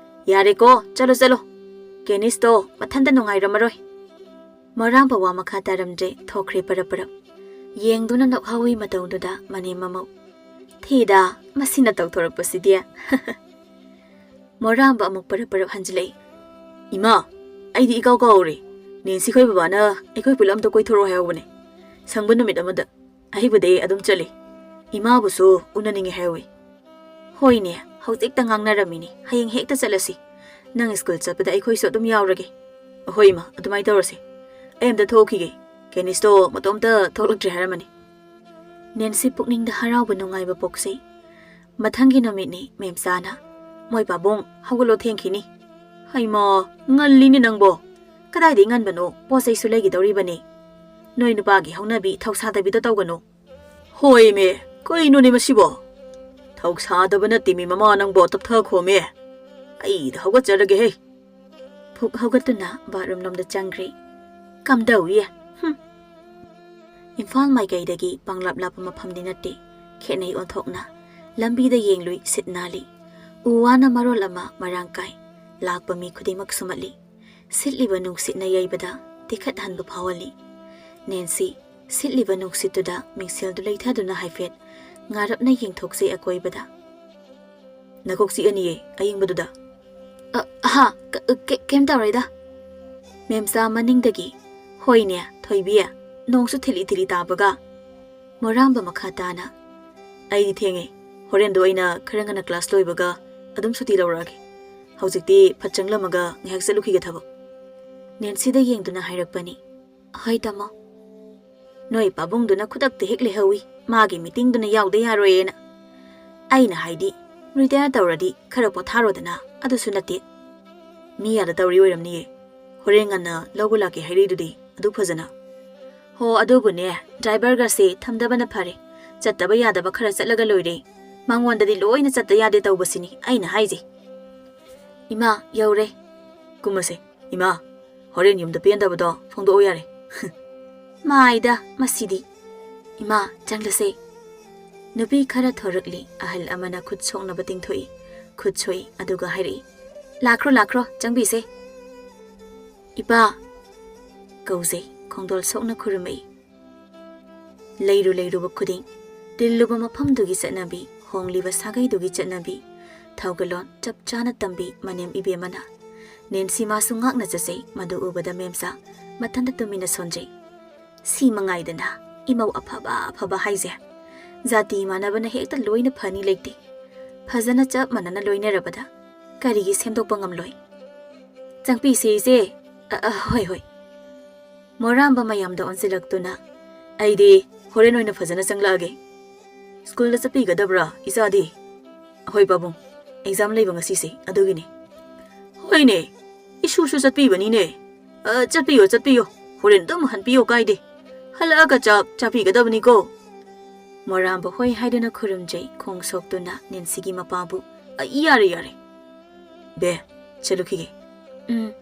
"ꯌꯥꯔꯦꯀꯣ, ꯆꯠꯂꯣ ꯆꯠꯂꯣ꯫ ꯀꯦꯅꯤꯁꯇꯣ ꯃꯊꯟꯇ ꯅꯨꯡꯉꯥꯏꯔꯝꯃꯔꯣꯏ꯫" ꯃꯣꯔꯥꯝꯕ ꯋꯥ ꯃꯈꯥ ꯇꯥꯔꯝꯗ꯭ꯔꯦ, ꯊꯣꯛꯈ꯭ꯔꯦ ꯄꯔꯞ ꯄꯔꯞ꯫ ꯌꯦꯡꯗꯨꯅ ꯅꯣꯛꯍꯧꯋꯤ ꯃꯇꯧꯗꯨꯗ ꯃꯅꯦꯝ ꯃꯃꯧ꯫ "ꯊꯤꯗ, ꯃꯁꯤꯅ ꯇꯧꯊꯣꯔꯛꯄꯁꯤꯗꯤ꯫" ꯃꯣꯔꯥꯝꯕ ꯑꯃꯨꯛ ꯄꯔꯞ ꯄꯔꯞ ꯍꯟꯖꯤꯜꯂꯛꯏ꯫ "ꯏꯃꯥ, ꯑꯩꯗꯤ ꯏꯀꯥꯎ ꯀꯥꯎꯔꯦ꯫ ꯅꯦꯟꯁꯤ ꯈꯣꯏ ꯕꯕꯥꯅ ꯑꯩꯈꯣꯏ ꯄꯨꯂꯞ ꯑꯝꯇ ꯀꯣꯏꯊꯣꯔꯛꯑꯣ ꯍꯥꯏꯍꯧꯕꯅꯦ꯫ ꯁꯪꯕ ꯅꯨꯃꯤꯠ ꯑꯃꯗ꯫ ꯑꯩꯕꯨꯗꯤ ꯑꯗꯨꯝ ꯆꯠꯂꯤ꯫ ꯏꯃꯥꯕꯨꯁꯨ ꯎꯅꯅꯤꯡꯉꯦ ꯍꯥꯏꯍꯧꯋꯤ꯫" "ꯍꯣꯏꯅꯦ, ꯍꯧꯖꯤꯛꯇ ꯉꯥꯡꯅꯔꯝꯃꯤꯅꯤ꯫ ꯍꯌꯦꯡ ꯍꯦꯛꯇ ꯆꯠꯂꯁꯤ꯫ ꯅꯪ ꯁ꯭ꯀꯨꯜ ꯆꯠꯄꯗ ꯑꯩꯈꯣꯏꯁꯨ ꯑꯗꯨꯝ ꯌꯥꯎꯔꯒꯦ꯫" "ꯑꯍꯣꯏ ꯏꯃꯥ, ꯑꯗꯨꯃꯥꯏꯅ ꯇꯧꯔꯁꯤ꯫ ꯑꯩ ꯑꯝꯇ ꯊꯣꯛꯈꯤꯒꯦ꯫ ꯀꯦꯅꯤꯁꯇꯣ ꯃꯇꯣꯝꯇ ꯊꯣꯛꯂꯛꯇ꯭ꯔꯤ ꯍꯥꯏꯔꯝꯃꯅꯤ꯫" ꯅꯦꯟꯁꯤ ꯄꯨꯛꯅꯤꯡꯗ ꯍꯔꯥꯎꯕ ꯅꯨꯡꯉꯥꯏꯕ ꯄꯣꯛꯆꯩ꯫ ꯃꯊꯪꯒꯤ ꯅꯨꯃꯤꯠꯅꯤ ꯃꯦꯝꯆꯥꯅ, "ꯃꯣꯏ ꯄꯥꯕꯨꯡ, ꯍꯧꯒꯠꯂꯣ, ꯊꯦꯡꯈꯤꯅꯤ꯫" "ꯍꯩꯃꯥ, ꯉꯜꯂꯤꯅꯦ ꯅꯪꯕꯣ꯫ ꯀꯗꯥꯏꯗꯒꯤ ꯉꯟꯕꯅꯣ, ꯄꯣꯠ ꯆꯩꯁꯨ ꯂꯩꯒꯗꯧꯔꯤꯕꯅꯤ꯫ ꯅꯣꯏ ꯅꯨꯄꯥꯒꯤ ꯍꯧꯅꯕꯤ ꯊꯧꯁꯥꯗꯕꯤꯗꯣ ꯇꯧꯒꯅꯨ꯫" "ꯍꯣꯏꯃꯦ, ꯀꯩꯅꯣꯅꯦ ꯃꯁꯤꯕꯣ? ꯊꯧꯁꯥꯗꯕ ꯅꯠꯇꯦꯃꯤ ꯃꯃꯥ, ꯅꯪꯕꯣ, ꯇꯞꯊꯈꯣꯃꯦ꯫ ꯑꯩꯗ ꯍꯧꯒꯠꯆꯔꯒꯦꯍꯦ꯫" ꯐꯨꯛ ꯍꯧꯒꯠꯇꯨꯅ ꯕꯥꯠꯔꯨꯝ ꯂꯣꯝꯗ ꯆꯪꯈ꯭ꯔꯦ꯫ "ꯀꯝꯗꯧꯏ? ꯍꯨꯝ꯫" ꯏꯝꯐꯥꯜ ꯃꯥꯏꯀꯩꯗꯒꯤ ꯄꯪꯂꯥꯞ ꯂꯥꯞꯄ ꯃꯐꯝꯗꯤ ꯅꯠꯇꯦ꯫ ꯈꯦꯠꯅꯩ ꯑꯣꯟꯊꯣꯛꯅ꯫ ꯂꯝꯕꯤꯗ ꯌꯦꯡꯂꯨꯏ, ꯁꯤꯠ ꯅꯥꯜꯂꯤ꯫ ꯎ ꯋꯥꯅ ꯃꯔꯣꯜ ꯑꯃ ꯃꯔꯥꯡ ꯀꯥꯏ꯫ ꯂꯥꯛꯄ ꯃꯤ ꯈꯨꯗꯤꯡꯃꯛ ꯁꯨꯝꯍꯠꯂꯤ꯫ ꯁꯤꯠꯂꯤꯕ ꯅꯨꯡꯁꯤꯠꯅ ꯌꯩꯕꯗ ꯇꯤꯈꯠꯍꯟꯕ ꯐꯥꯎꯍꯜꯂꯤ꯫ ꯅꯦꯟꯁꯤ, ꯁꯤꯠꯂꯤꯕ ꯅꯨꯡꯁꯤꯠꯇꯨꯗ ꯃꯤꯡꯁꯦꯜꯗꯨ ꯂꯩꯊꯗꯨꯅ ꯍꯥꯏꯐꯦꯠ ꯉꯥꯔꯞꯅ ꯌꯦꯡꯊꯣꯛꯆꯩ ꯑꯀꯣꯏꯕꯗ꯫ "ꯅꯀꯣꯛ ꯆꯤꯛꯑꯅꯤꯌꯦ, ꯑꯌꯤꯡꯕꯗꯨꯗ꯫" "ꯑ, ꯍꯥ, ꯀ-, ꯀ-, ꯀꯩꯝ ꯇꯧꯔꯣꯏꯗ꯫" ꯃꯦꯝꯆꯥ ꯃꯅꯤꯡꯗꯒꯤ, "ꯍꯣꯏꯅꯦ, ꯊꯣꯏꯕꯤ, ꯅꯣꯡꯁꯨ ꯊꯤꯂꯤ ꯊꯤꯂꯤ ꯇꯥꯕꯒ꯫" ꯃꯣꯔꯥꯝꯕ ꯃꯈꯥ ꯇꯥꯅ, "ꯑꯩꯗꯤ ꯊꯦꯡꯉꯦ꯫ ꯍꯣꯔꯦꯟꯗꯣ ꯑꯩꯅ ꯈꯔ ꯉꯟꯅ ꯀ꯭ꯂꯥꯁ ꯂꯣꯏꯕꯒ ꯑꯗꯨꯝ ꯁꯨꯇꯤ ꯂꯧꯔꯛꯑꯒꯦ꯫ ꯍꯧꯖꯤꯛꯇꯤ ꯐꯠ ꯆꯪꯂꯝꯃꯒ ꯉꯥꯏꯍꯥꯛ ꯆꯠꯂꯨꯈꯤꯒꯦ ꯊꯕꯛ꯫" ꯅꯦꯟꯁꯤꯗ ꯌꯦꯡꯗꯨꯅ ꯍꯥꯏꯔꯛꯄꯅꯤ꯫ "ꯍꯣꯏ ꯇꯥꯃꯣ꯫ ꯅꯣꯏ ꯄꯥꯕꯨꯡꯗꯨꯅ ꯈꯨꯗꯛꯇ ꯍꯦꯛ ꯂꯩꯍꯧꯏ, ꯃꯥꯒꯤ ꯃꯤꯇꯤꯡꯗꯨꯅ ꯌꯥꯎꯗ ꯌꯥꯔꯣꯏꯅ꯫ ꯑꯩꯅ ꯍꯥꯏꯗꯤ, ꯔꯤꯇꯥꯌꯔ ꯇꯧꯔꯗꯤ ꯈꯔ ꯄꯣꯊꯥꯔꯣꯗꯅ, ꯑꯗꯨꯁꯨ ꯅꯠꯇꯦ꯫ ꯃꯤ ꯑꯥꯗ ꯇꯧꯔꯤ ꯑꯣꯏꯔꯝꯅꯤꯌꯦ, ꯍꯣꯔꯦꯟ ꯉꯟꯅ ꯂꯧꯕ ꯂꯥꯛꯀꯦ ꯍꯥꯏꯔꯛꯏꯗꯨꯗꯤ, ꯑꯗꯨ ꯐꯖꯅ꯫ ꯍꯣ, ꯑꯗꯨꯕꯨꯅꯦ, ꯗ꯭ꯔꯥꯏꯚꯔꯒꯁꯦ ꯊꯝꯗꯕꯅ ꯐꯔꯦ꯫ ꯆꯠꯇꯕ ꯌꯥꯗꯕ ꯈꯔ ꯆꯠꯂꯒ ꯂꯣꯏꯔꯦ꯫ ꯃꯉꯣꯟꯗꯗꯤ ꯂꯣꯏꯅ ꯆꯠꯇ ꯌꯥꯗꯦ ꯇꯧꯕꯁꯤꯅꯤ ꯑꯩꯅ ꯍꯥꯏꯁꯦ꯫ ꯏꯃꯥ, ꯌꯧꯔꯦ꯫ ꯀꯨꯝꯃꯁꯦ꯫ ꯏꯃꯥ, ꯍꯣꯔꯦꯟ ꯌꯨꯝꯗ ꯄꯦꯟꯗꯕꯗꯣ ꯐꯣꯡꯗꯣꯛꯑꯣ ꯌꯥꯔꯦ꯫ ꯃꯥꯏꯗ ꯃꯁꯤꯗꯤ꯫ ꯏꯃꯥ, ꯆꯪꯂꯁꯦ꯫ ꯅꯨꯄꯤ ꯈꯔ ꯊꯣꯔꯛꯂꯤ꯫ ꯑꯍꯜ ꯑꯃꯅ ꯈꯨꯠ ꯁꯣꯛꯅꯕ ꯇꯤꯡꯊꯣꯛꯏ꯫ ꯈꯨꯠ ꯁꯣꯛꯏ, ꯑꯗꯨꯒ ꯍꯥꯏꯔꯛꯏ, "ꯂꯥꯛꯈ꯭ꯔꯣ, ꯂꯥꯛꯈ꯭ꯔꯣ, ꯆꯪꯕꯤꯁꯦ꯫ ꯏꯄꯥ!" ꯀꯧꯖꯩ, ꯈꯣꯡꯗꯣꯜ ꯁꯣꯛꯅ ꯈꯨꯔꯨꯝꯃꯛꯏ꯫ ꯂꯩꯔꯨ ꯂꯩꯔꯨꯕ ꯈꯨꯗꯤꯡ, ꯇꯤꯜꯂꯨꯕ ꯃꯐꯝꯗꯨꯒꯤ ꯆꯠꯅꯕꯤ, ꯍꯣꯡꯂꯤꯕ ꯁꯥꯒꯩꯗꯨꯒꯤ ꯆꯠꯅꯕꯤ, ꯊꯧꯒꯜꯂꯣꯟ ꯆꯞ ꯆꯥꯅ ꯇꯝꯕꯤ ꯃꯅꯦꯝ ꯏꯕꯦꯝꯃꯅ꯫ ꯅꯦꯟꯁꯤ ꯃꯥꯁꯨ ꯉꯥꯛꯅ ꯆꯠꯆꯩ, ꯃꯗꯨ ꯎꯕꯗ ꯃꯦꯝꯆꯥ ꯃꯊꯟꯇ ꯇꯨꯃꯤꯟꯅ ꯁꯣꯟꯖꯩ꯫ ꯁꯤ ꯃꯉꯥꯏꯗꯅ ꯏꯃꯧ ꯑꯐꯕ ꯑꯐꯕ ꯍꯥꯏꯁꯦ꯫ ꯖꯥꯇꯤ ꯃꯥꯟꯅꯕꯅ ꯍꯦꯛꯇ ꯂꯣꯏꯅ ꯐꯅꯤ ꯂꯩꯇꯦ꯫ ꯐꯖꯅ ꯆꯞ ꯃꯥꯟꯅꯅ ꯂꯣꯏꯅꯔꯕꯗ ꯀꯔꯤꯒꯤ ꯁꯦꯝꯗꯣꯛꯄ ꯉꯝꯂꯣꯏ? ꯆꯪꯕꯤꯁꯤ ꯏꯆꯦ꯫ ꯑ, ꯑ, ꯍꯣꯏ, ꯍꯣꯏ꯫ ꯃꯣꯔꯥꯝꯕ ꯃꯌꯥꯝꯗ ꯑꯣꯟꯁꯤꯜꯂꯛꯇꯨꯅ, "ꯑꯩꯗꯤ ꯍꯣꯔꯦꯟ ꯑꯣꯏꯅ ꯐꯖꯅ ꯆꯪꯂꯛꯑꯒꯦ꯫ ꯁ꯭ꯀꯨꯜꯗ ꯆꯠꯄꯤꯒꯗꯕ꯭ꯔꯥ, ꯏꯆꯥꯗꯤ?" "ꯍꯣꯏ ꯄꯥꯕꯨꯡ, ꯑꯦꯛꯖꯥꯝ ꯂꯩꯕ ꯉꯁꯤꯁꯦ, ꯑꯗꯨꯒꯤꯅꯦ꯫" "ꯍꯣꯏꯅꯦ, ꯏꯁꯨꯁꯨ ꯆꯠꯄꯤꯕꯅꯤꯅꯦ꯫ ꯑ, ꯆꯠꯄꯤꯌꯣ, ꯆꯠꯄꯤꯌꯣ꯫ ꯍꯣꯔꯦꯟ ꯑꯗꯨꯝ ꯍꯟꯕꯤꯌꯣ, ꯀꯥꯏꯗꯦ꯫ ꯍꯜꯂꯛꯑꯒ ꯆꯥꯛ ꯆꯥꯕꯤꯒꯗꯕꯅꯤꯀꯣ꯫" ꯃꯣꯔꯥꯝꯕ ꯍꯣꯏ ꯍꯥꯏꯗꯨꯅ ꯈꯨꯔꯨꯝꯖꯩ, ꯈꯣꯡ ꯁꯣꯛꯇꯨꯅ ꯅꯦꯟꯁꯤꯒꯤ ꯃꯄꯥꯕꯨ꯫ "ꯑ, ꯌꯥꯔꯦ, ꯌꯥꯔꯦ꯫ ꯕꯦ, ꯆꯠꯂꯨꯈꯤꯒꯦ꯫" ꯎꯝ꯫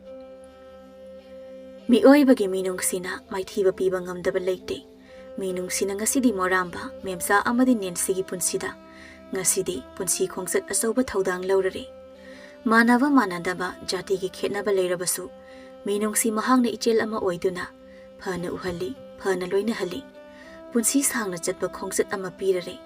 ꯃꯤꯑꯣꯏꯕꯒꯤ ꯃꯤꯅꯨꯡꯁꯤꯅ ꯃꯥꯏꯊꯤꯕ ꯄꯤꯕ ꯉꯝꯗꯕ ꯂꯩꯇꯦ꯫ ꯃꯤꯅꯨꯡꯁꯤꯅ ꯉꯁꯤꯗꯤ ꯃꯣꯔꯥꯝꯕ, ꯃꯦꯝꯆꯥ ꯑꯃꯗꯤ ꯅꯦꯟꯁꯤꯒꯤ ꯄꯨꯟꯁꯤꯗ ꯉꯁꯤꯗꯤ ꯄꯨꯟꯁꯤ ꯈꯣꯡꯆꯠ ꯑꯆꯧꯕ ꯊꯧꯗꯥꯡ ꯂꯧꯔꯔꯦ꯫ ꯃꯥꯟꯅꯕ ꯃꯥꯟꯅꯗꯕ ꯖꯥꯇꯤꯒꯤ ꯈꯦꯠꯅꯕ ꯂꯩꯔꯕꯁꯨ, ꯃꯤꯅꯨꯡꯁꯤ ꯃꯍꯥꯛꯅ ꯏꯆꯦꯜ ꯑꯃ ꯑꯣꯏꯗꯨꯅ ꯐꯅ ꯎꯍꯜꯂꯤ, ꯐꯅ ꯂꯣꯏꯅꯍꯜꯂꯤ꯫ ꯄꯨꯟꯁꯤ ꯁꯥꯡꯅ ꯆꯠꯄ ꯈꯣꯡꯆꯠ ꯑꯃ ꯄꯤꯔꯔꯦ꯫